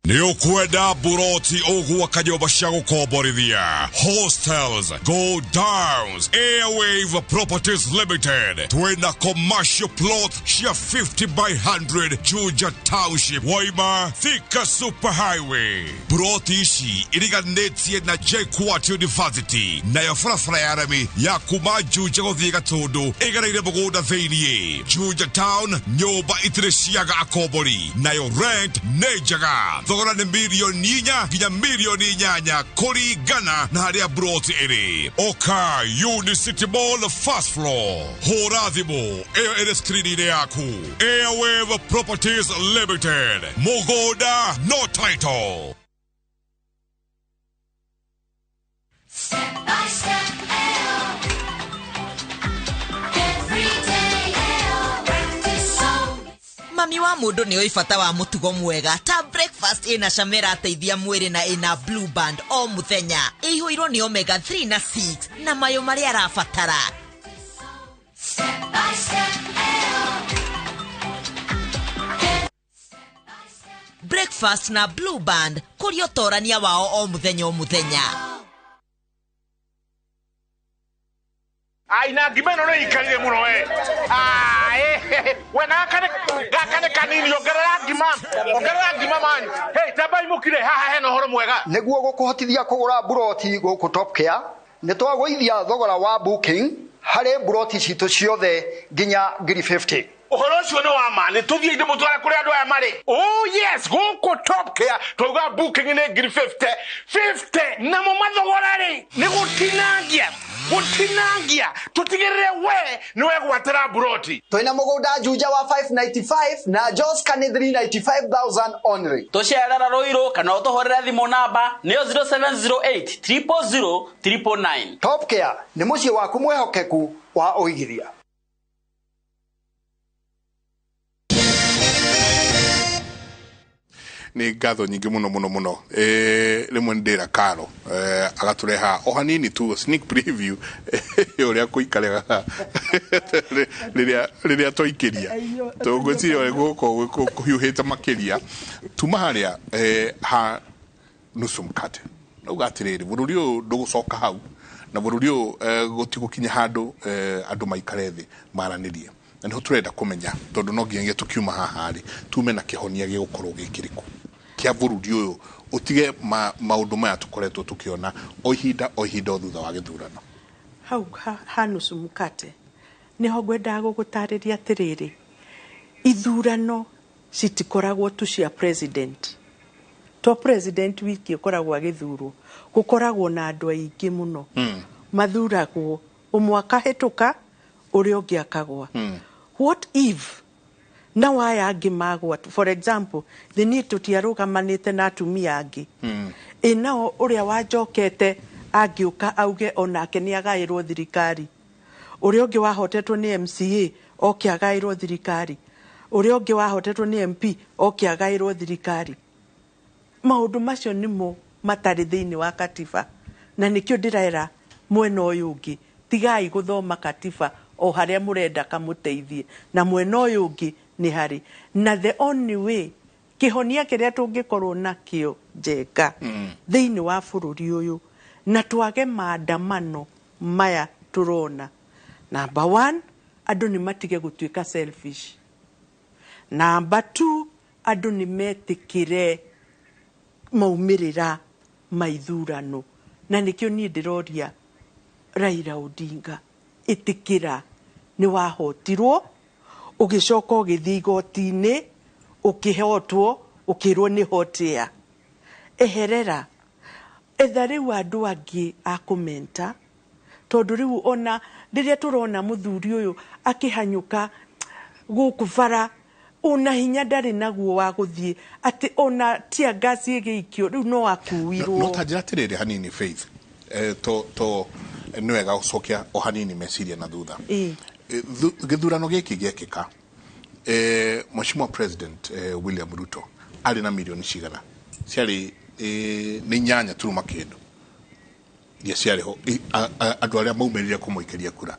Nĩ ũkwenda buroti ũgwaka nyũmba cia gũkomborithia, hostels, go downs, Airwave Properties Limited twĩna commercial plot cia 50 by 100 Juja Township, Waima, Thika Super Highway. Buroti ici iriganĩtie na JKUAT University nayo barabara ya rami ya kuma Juja gũthiĩ Gatũndũ ĩgereire mũgũnda thĩiniĩ. Juja Town nyũmba itirĩ ciaga akombori nayo rent nĩ njega. Thogora nĩ 4 nginya 8 million kũringana na harĩa broti ĩrĩ. Oka Unicity Mall first floor. Hũra thimũ ĩyo ĩrĩ screen-inĩ yaku. Airwave Properties Limited. Mũgũnda no title. Step by step, AO. Every day, AO. Practice so. Mami wa mũndũ nĩ oĩ bata wa mũtugo mwega ta breakfast ĩna cama ĩrateithia mwĩrĩ na ĩna Blue Band o mũthenya, ĩihũirwo nĩ omega 3 na 6 na mayo marĩa arabatara. Step by step, eh-oh. Breakfast na Blue Band kũria ũtorania wao o mũthenya o mũthenya. Ai na ngima ĩno nĩ ikarire mũno we. Ai we na gaka nĩ kanini, ongerera ngima, ongerera ngima man. Hey, tambai mũkire haha hena ũhoro mwega. Nĩguo gũkũhotithia kũgũra mburoti gũkũ Top Care, nĩ twagũithia thogora wa booking harĩ mburoti citũ ciothe nginya 50,000. Ũhoro ũcio nĩ wa ma, nĩ tũthiĩ ndĩmũtware kũrĩa andũ aya marĩ. Oh yes, gũkũ Top Care twauga booking nĩ 50,000 50, namo mathogora rĩ nĩ gũtinangia, gũtinangia, tũtigĩrĩre we nĩ wegwatĩra mburoti. Twĩna mũgũnda Juja wa 595 na Joska nĩ 395,000 only. Tũcerera Ruiru kana ũtũhũrĩre thimũ namba nĩyo 0708 000 999. Top Care nĩ mũciĩ waku mwĩhokeku wa ũigithia. Nĩ ngatho nyingĩ mũno mũno mũno. Rĩmwe nĩ ndĩra Karo agatũreha o hanini tu sneak preview ũrĩa kũikarĩga rĩrĩa twaikĩria, tũngwĩciria ũrĩa gũgũkorwo kũhiũhĩte makĩria. Tuma harĩa ha nusu mkate, nauga atĩrĩrĩ, bũrũri ũyũ ndũgũcoka hau, na bũrũri ũyũ gũtigũkinya handũ andũ maikare thĩ maranĩrie, na nĩho tũrenda kũmenya, tondũ no nginyagia tũkiuma haha rĩ tume na kĩhonia gĩgũkorwo gĩkĩrĩkũ kĩa bũrũri ũyũ, ũtige maũndũ maya tũkoretwo tũkĩona o ihinda o ihinda o thutha wa gĩthurano. Hau ha nusu mkate nĩho ngwendaga gũgũtarĩria atĩrĩrĩ, ithurano citikoragwo tu cia president. To president wiki ũkoragwo agĩthurwo, gũkoragwo na andũ aingĩ mũno mathuragwo, ũmwe akahĩtũka ũrĩa ũngĩ akagwa. What if na waya angĩ magwa? For example, thĩ niĩ tũtiarũgamanĩte na atumia angĩ, ĩ nao ũrĩa wanjokete angĩũka auge onake nĩ agaĩrwo thirikari, ũrĩa ũngĩ wahotetwo nĩ MCA oke agaĩrwo thirikari, ũrĩa ũngĩ wahotetwo nĩ MP oke agaĩrwo thirikari. Maũndũ macio nĩmo matarĩ thĩinĩ wa katiba, na nĩkĩo ndĩrera mwena ũyũ ũngĩ, tigai gũthoma katiba o harĩa mũrenda kamũteithie, na mwena ũyũ ũngĩ nĩ harĩ na the only way kĩhonia kĩrĩa tũngĩkorwo nakĩo njega thĩinĩ wa bũrũri ũyũ, na twage maandamano maya tũrona. Number 1, andũ nĩ matige gũtuĩka selfish. Number 2, andũ nĩ metĩkĩre maumĩrĩra ma ithurano, na nĩkĩo niĩ ndĩroria Raila Odinga, ĩtĩkĩra nĩ wahotirwo, ũgĩcoka ũgĩthiĩ igoti-inĩ ũkĩhotwo, ũkĩrwo nĩ hotia. Eherera, etha rĩu andũ angĩ a kũmenta, tondũ rĩu ona rĩrĩa tũrona mũthuri ũyũ akĩhanyũka gũkũ bara, ona hinya ndarĩ naguo wa gũthiĩ, atĩ ona tear gas ĩgĩikio rĩu no akuirwo. No ta njĩra atĩrĩrĩ hanini Faith, to nĩ wega gũcokia o hanini meciria na thutha. Gĩthurano gĩkĩ gĩekĩka, Mheshimiwa President William Ruto arĩ na milioni cigana? Ciarĩ nĩ 8 turuma kĩndũ iria ciarĩ ho, andũ arĩa maumĩrire kũmũikĩria kura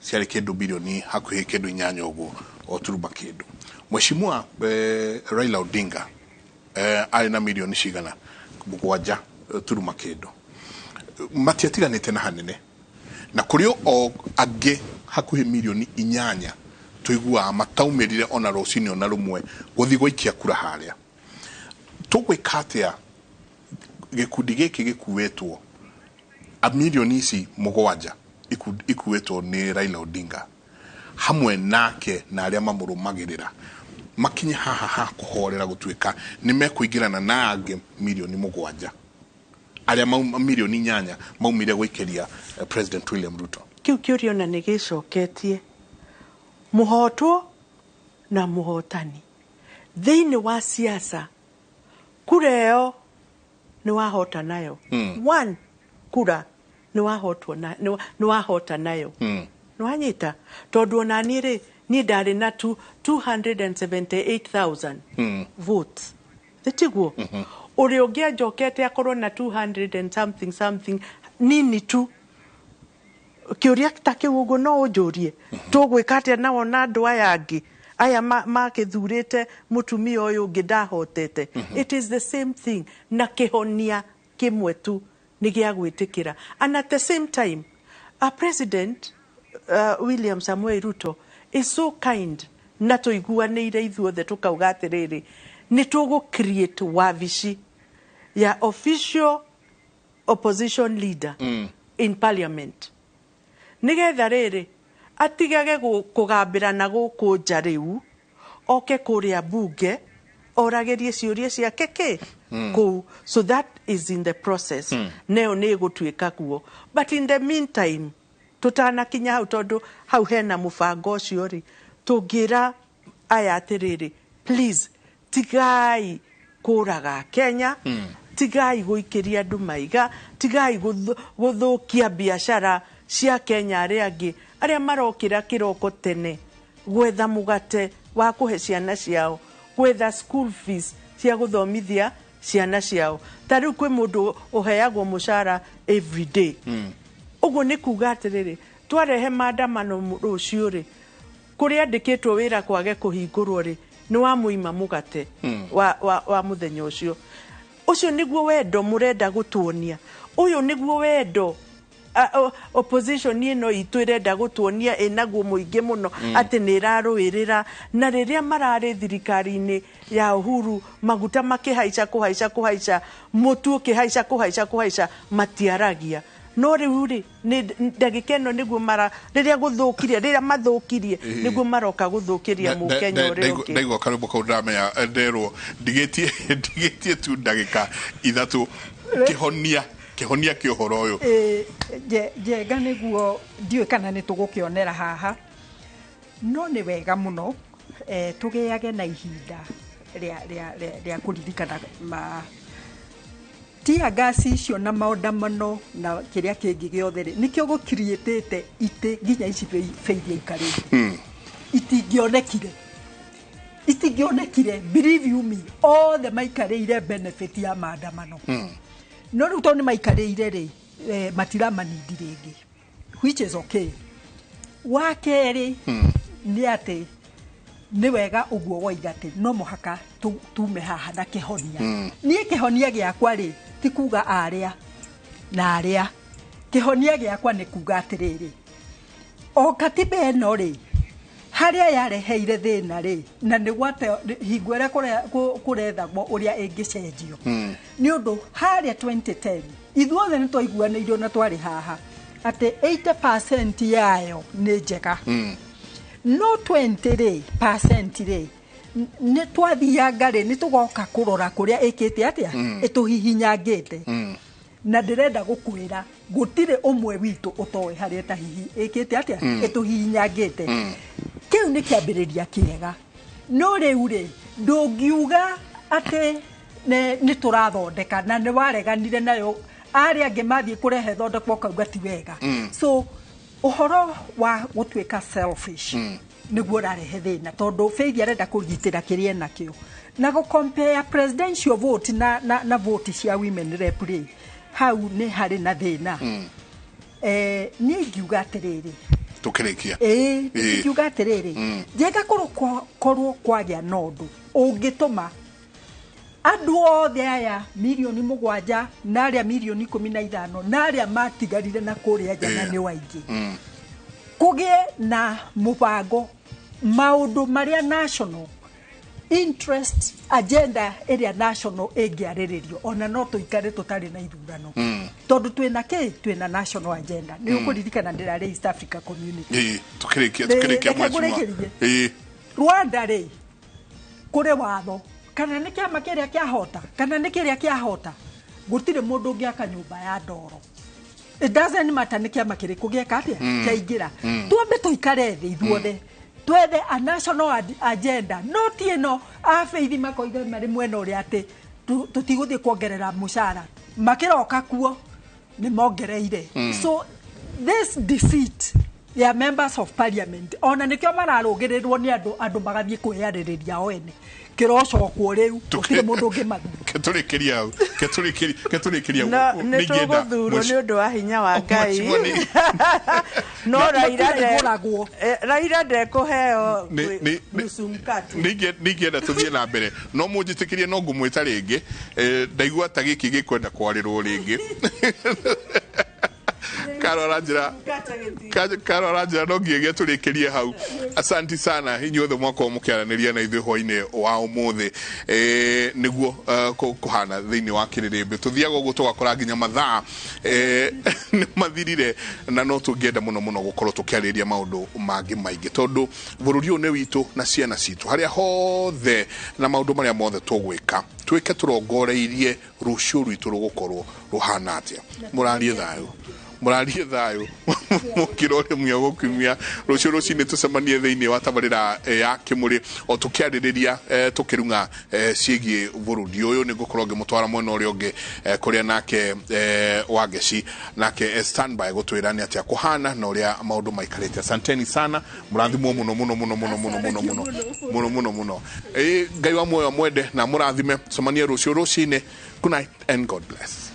ciarĩ kĩndũ bilioni hakuhĩ kĩndũ 8 ũguo o turuma kĩndũ. Mheshimiwa Raila Odinga arĩ na milioni cigana? 7 turuma kĩndũ. Matiatiganĩte na hanene, na kũrĩ o angĩ hakuhĩ milioni 8 tũiguaga mataumĩrire ona rũcinĩ ona rũmwe gũthiĩ gũikia kura harĩa. Tũgwĩka atĩa gĩkundi gĩkĩ gĩkuĩtwo a milioni ici 7 ikuĩtwo nĩ Raila Odinga hamwe nake na arĩa mamũrũmagĩrĩra makinye haha ha kũhorera gũtuĩka nĩ mekũingĩrana na angĩ milioni 7 arĩa milioni 8 maumire gũikĩria President William Ruto? Kĩu kĩũria ona nĩ gĩcoketie mũhotwo na mũhotani thĩinĩ wa siasa. Kura ĩyo nĩ wahota nayo, one kura nĩ wahotwo na nĩ wahota nayo, nĩ wanyita, tondũ ona niĩ rĩ Niĩ ndarĩ na 278,000 votes, thĩtiguo? Ũrĩa ũngĩ anjokete akorwo na 200 and something something nini tu. Kĩũria ta kĩu ũguo no ũnjũrie, tũgwĩka atĩa nao na andũ aya angĩ aya makĩthurĩte mũtumia ũyũ ũngĩ ndahotete? It is the same thing, na kĩhonia kĩmwe tu nĩ gĩa gwĩtĩkĩra. And at the same time, our president, William Samuel Ruto, is so kind, na tũiguanĩire ithuothe tũkauga atĩrĩrĩ, nĩ tũgũ create wabici ya official opposition leader in parliament, nigetha rĩrĩ atigage kũgambĩra na gũkũ nja, rĩu oke kũrĩa bunge oragĩrie ciũria ciake kĩ kũu. So that is in the process. Neyo nĩ ĩgũtuĩka kuo, but in the meantime, tũtanakinya hau, tondũ hau hena mũbango ũcio rĩ, tũngĩra aya atĩrĩrĩ, please tigai kũraga Kenya, tigai gũikĩria andũ maiga, tigai gũthũkia biacara cia Kenya arĩa angĩ, arĩa marokĩra kĩroko tene gwetha mũgate wa kũhe ciana ciao, gwetha school fees cia gũthomithia ciana ciao. Ta rĩu kwĩ mũndũ ũheagwo mũcara every day. Ũguo nĩ kuga atĩrĩrĩ, twarehe maandamano rũciũ rĩ, kũrĩa andĩkĩtwo wĩra kwage kũhingũrwo rĩ, nĩ wamũima mũgate wa mũthenya ũcio. Ũcio nĩguo wendo mũrenda gũtuonia? Ũyũ nĩguo wendo opposition ĩno itũ ĩrenda gũtuonia ĩnaguo mũingĩ mũno, atĩ nĩ ĩrarũĩrĩra? Na rĩrĩa mararĩ thirikari-inĩ ya Uhuru, maguta makĩhaica, kũhaica, kũhaica, mũtu ũkĩhaica, kũhaica, kũhaica, matiaragia. No rĩu rĩ, nĩ ndagĩka ĩno nĩguo mara rĩrĩa gũthũkirie, rĩrĩa mathũkirie, nĩguo maroka gũthũkĩria mũkenya ũrĩa ũngĩ. Ndaigua karwĩmbo kau, ndamenya nderwo ndigĩtie tu ndagĩka 3. Kĩhonia kĩa ũhoro ũyũ? Ĩ, Njenga, nĩguo ndiũĩ kana nĩ tũgũkĩonera haha, no nĩ wega mũno tũgĩage na ihinda rĩa kũririkana ma tear gas icio na maandamano na kĩrĩa kĩngĩ gĩothe rĩ, nĩkĩo gũkiriĩtĩte itĩ nginya ici Faith aikarĩte itingĩonekire. Believe you me, othe maikarĩire benefit ya maandamano. No rĩu tondũ nĩ maikarĩire rĩ, matiramanindi rĩngĩ, which is okay. Wa kerĩ nĩ atĩ nĩ wega ũguo woiga atĩ no mũhaka tume haha na kĩhonia. Niĩ kĩhonia gĩakwa rĩ, ti kuga arĩa na arĩa. Kĩhonia gĩakwa nĩ kuga atĩrĩrĩ, o katiba ĩno rĩ, harĩa yareheire thĩna rĩ, na nĩ gwate hingo ĩrĩa kũrethagwo ũrĩa ĩngĩcenjio, nĩ ũndũ harĩa 2010 ithuothe nĩ twaiguanĩirio na twarĩ haha atĩ 80% yayo nĩ njega, no 20 rĩ percent rĩ, nĩ twathianga rĩ, nĩ tũgoka kũrora kũrĩa ĩkĩte atĩa, ĩtũhihinyangĩte. Na ndĩrenda gũkwĩra gũtirĩ ũmwe witũ ũtoĩ harĩa ĩtahihi ĩkĩte atĩa, ĩtũhihinyangĩte. Kĩu nĩ kĩambĩrĩria kĩega, no rĩu rĩ, ndũngiuga atĩ nĩ tũrathondeka na nĩ wareganire nayo, arĩa angĩ mathiĩ kũrehe thondekwo ũkauga ti wega. So ũhoro wa gũtuĩka selfish nĩguo ũrarehe thĩna, tondũ Faith arenda kũgitĩra kĩrĩa enakĩo na gũ compare presidential vote na vote cia women rep rĩ, hau nĩ harĩ na thĩna. Niĩ ingiuga atĩrĩrĩ, Tũkĩrĩkia. Ĩĩ, ingiuga atĩrĩrĩ, njega korwo kwagĩa na ũndũ ũngĩtũma andũ othe aya mirioni 7 na arĩa mirioni 15 na arĩa matigarire na kũrĩa nja na nĩ waingĩ, kũgĩe na mũbango maũndũ marĩa national interest agenda ĩrĩa national ĩngĩarĩrĩrio, ona no tũikare tũtarĩ na ithurano, tondũ twĩna kĩ, twĩna national agenda. Nĩ ũkũririkana ndĩrarĩ East Africa Community. Ĩĩ, tũkĩrĩkia, Reke mheshimiwa. ngũrĩkĩrie. Rwanda rĩ, kũrĩ watho kana nĩ kĩama kĩrĩa kĩahota kana nĩ kĩrĩa kĩahota, gũtirĩ mũndũ ũngĩaka nyũmba ya ndoro. It doesn't matter nĩ kĩama kĩrĩkũ gĩeka atĩa, kĩaingĩra. Twambe tũikare thĩ ithuothe, twethe a national agenda, no ti ĩno a Faith makoiga marĩ mwena ũrĩa atĩ tũtigũthiĩ kuongerera mũcara, makĩroka kuo nĩ mongereire. So this defeat Ya members of parliament ona nikio mararũgĩrĩrwo nĩ andũ, andũ magathiĩ kwĩyarĩrĩria o ene kĩrocokwo rĩu gũtirĩ mũndũ ũngĩmathura. Ketũrĩkĩria hau, ketũrĩkĩria. No nĩ tũgũthurwo nĩ ũndũ wa hinya wa Ngai, no Na Raila kura igũragwo. Raila ndekũheo nusu mkate. Ningĩenda tũthiĩ na mbere, no mũnjĩtĩkĩrie no ngũmwĩta rĩngĩ. Ndaigua ta gĩkĩ gĩkwenda kwarĩrwo rĩngĩ. Karo aranjĩra Karo aranjĩra no nginya tũrĩkĩrie hau. Asanti sana inyuothe mwakorwo mũkĩaranĩria na ithuĩ hwainĩ wa ũmũthĩ. Nĩguo kũhana thĩinĩ wa kĩrĩrĩmbĩ, tũthiaga ũguo tũgakora nginya mathaa nĩ mathirire, na no tũngĩenda mũno mũno gũkorwo tũkĩarĩrĩria maũndũ mangĩ maingĩ, tondũ bũrũri ũyũ nĩ witũ na ciana citũ, harĩa hothe na maũndũ marĩa mothe tũgwĩka, twĩke tũrongoreirie rũciũ rwitũ rũgũkorwo rũhana atĩa. Mũrarie thayũ, mũrarie thayũ, mũkĩra ũrĩa mwe gũkiumia rũciũ rũcinĩ tũcemanie thĩinĩ wa tabarĩra ya kĩmũrĩ o tũkĩarĩrĩria, tũkĩrung'a ciĩgiĩ bũrũri ũyũ. Nĩ ngũkorwo ngĩmũtwara mwena ũrĩa ũngĩ, kũrĩa nake Wangeci nake standby gũtwĩra nĩ atĩa kũhana na ũrĩa maũndũ maikarĩte. Asanteni sana, mũrathimwo mũno mũno mũno mũno mũno mũno mũno mũno mũno mũno. Ngai wa muoyo mwende na mũrathime. Cemanie rũciũ rũcinĩ. Good night and God bless.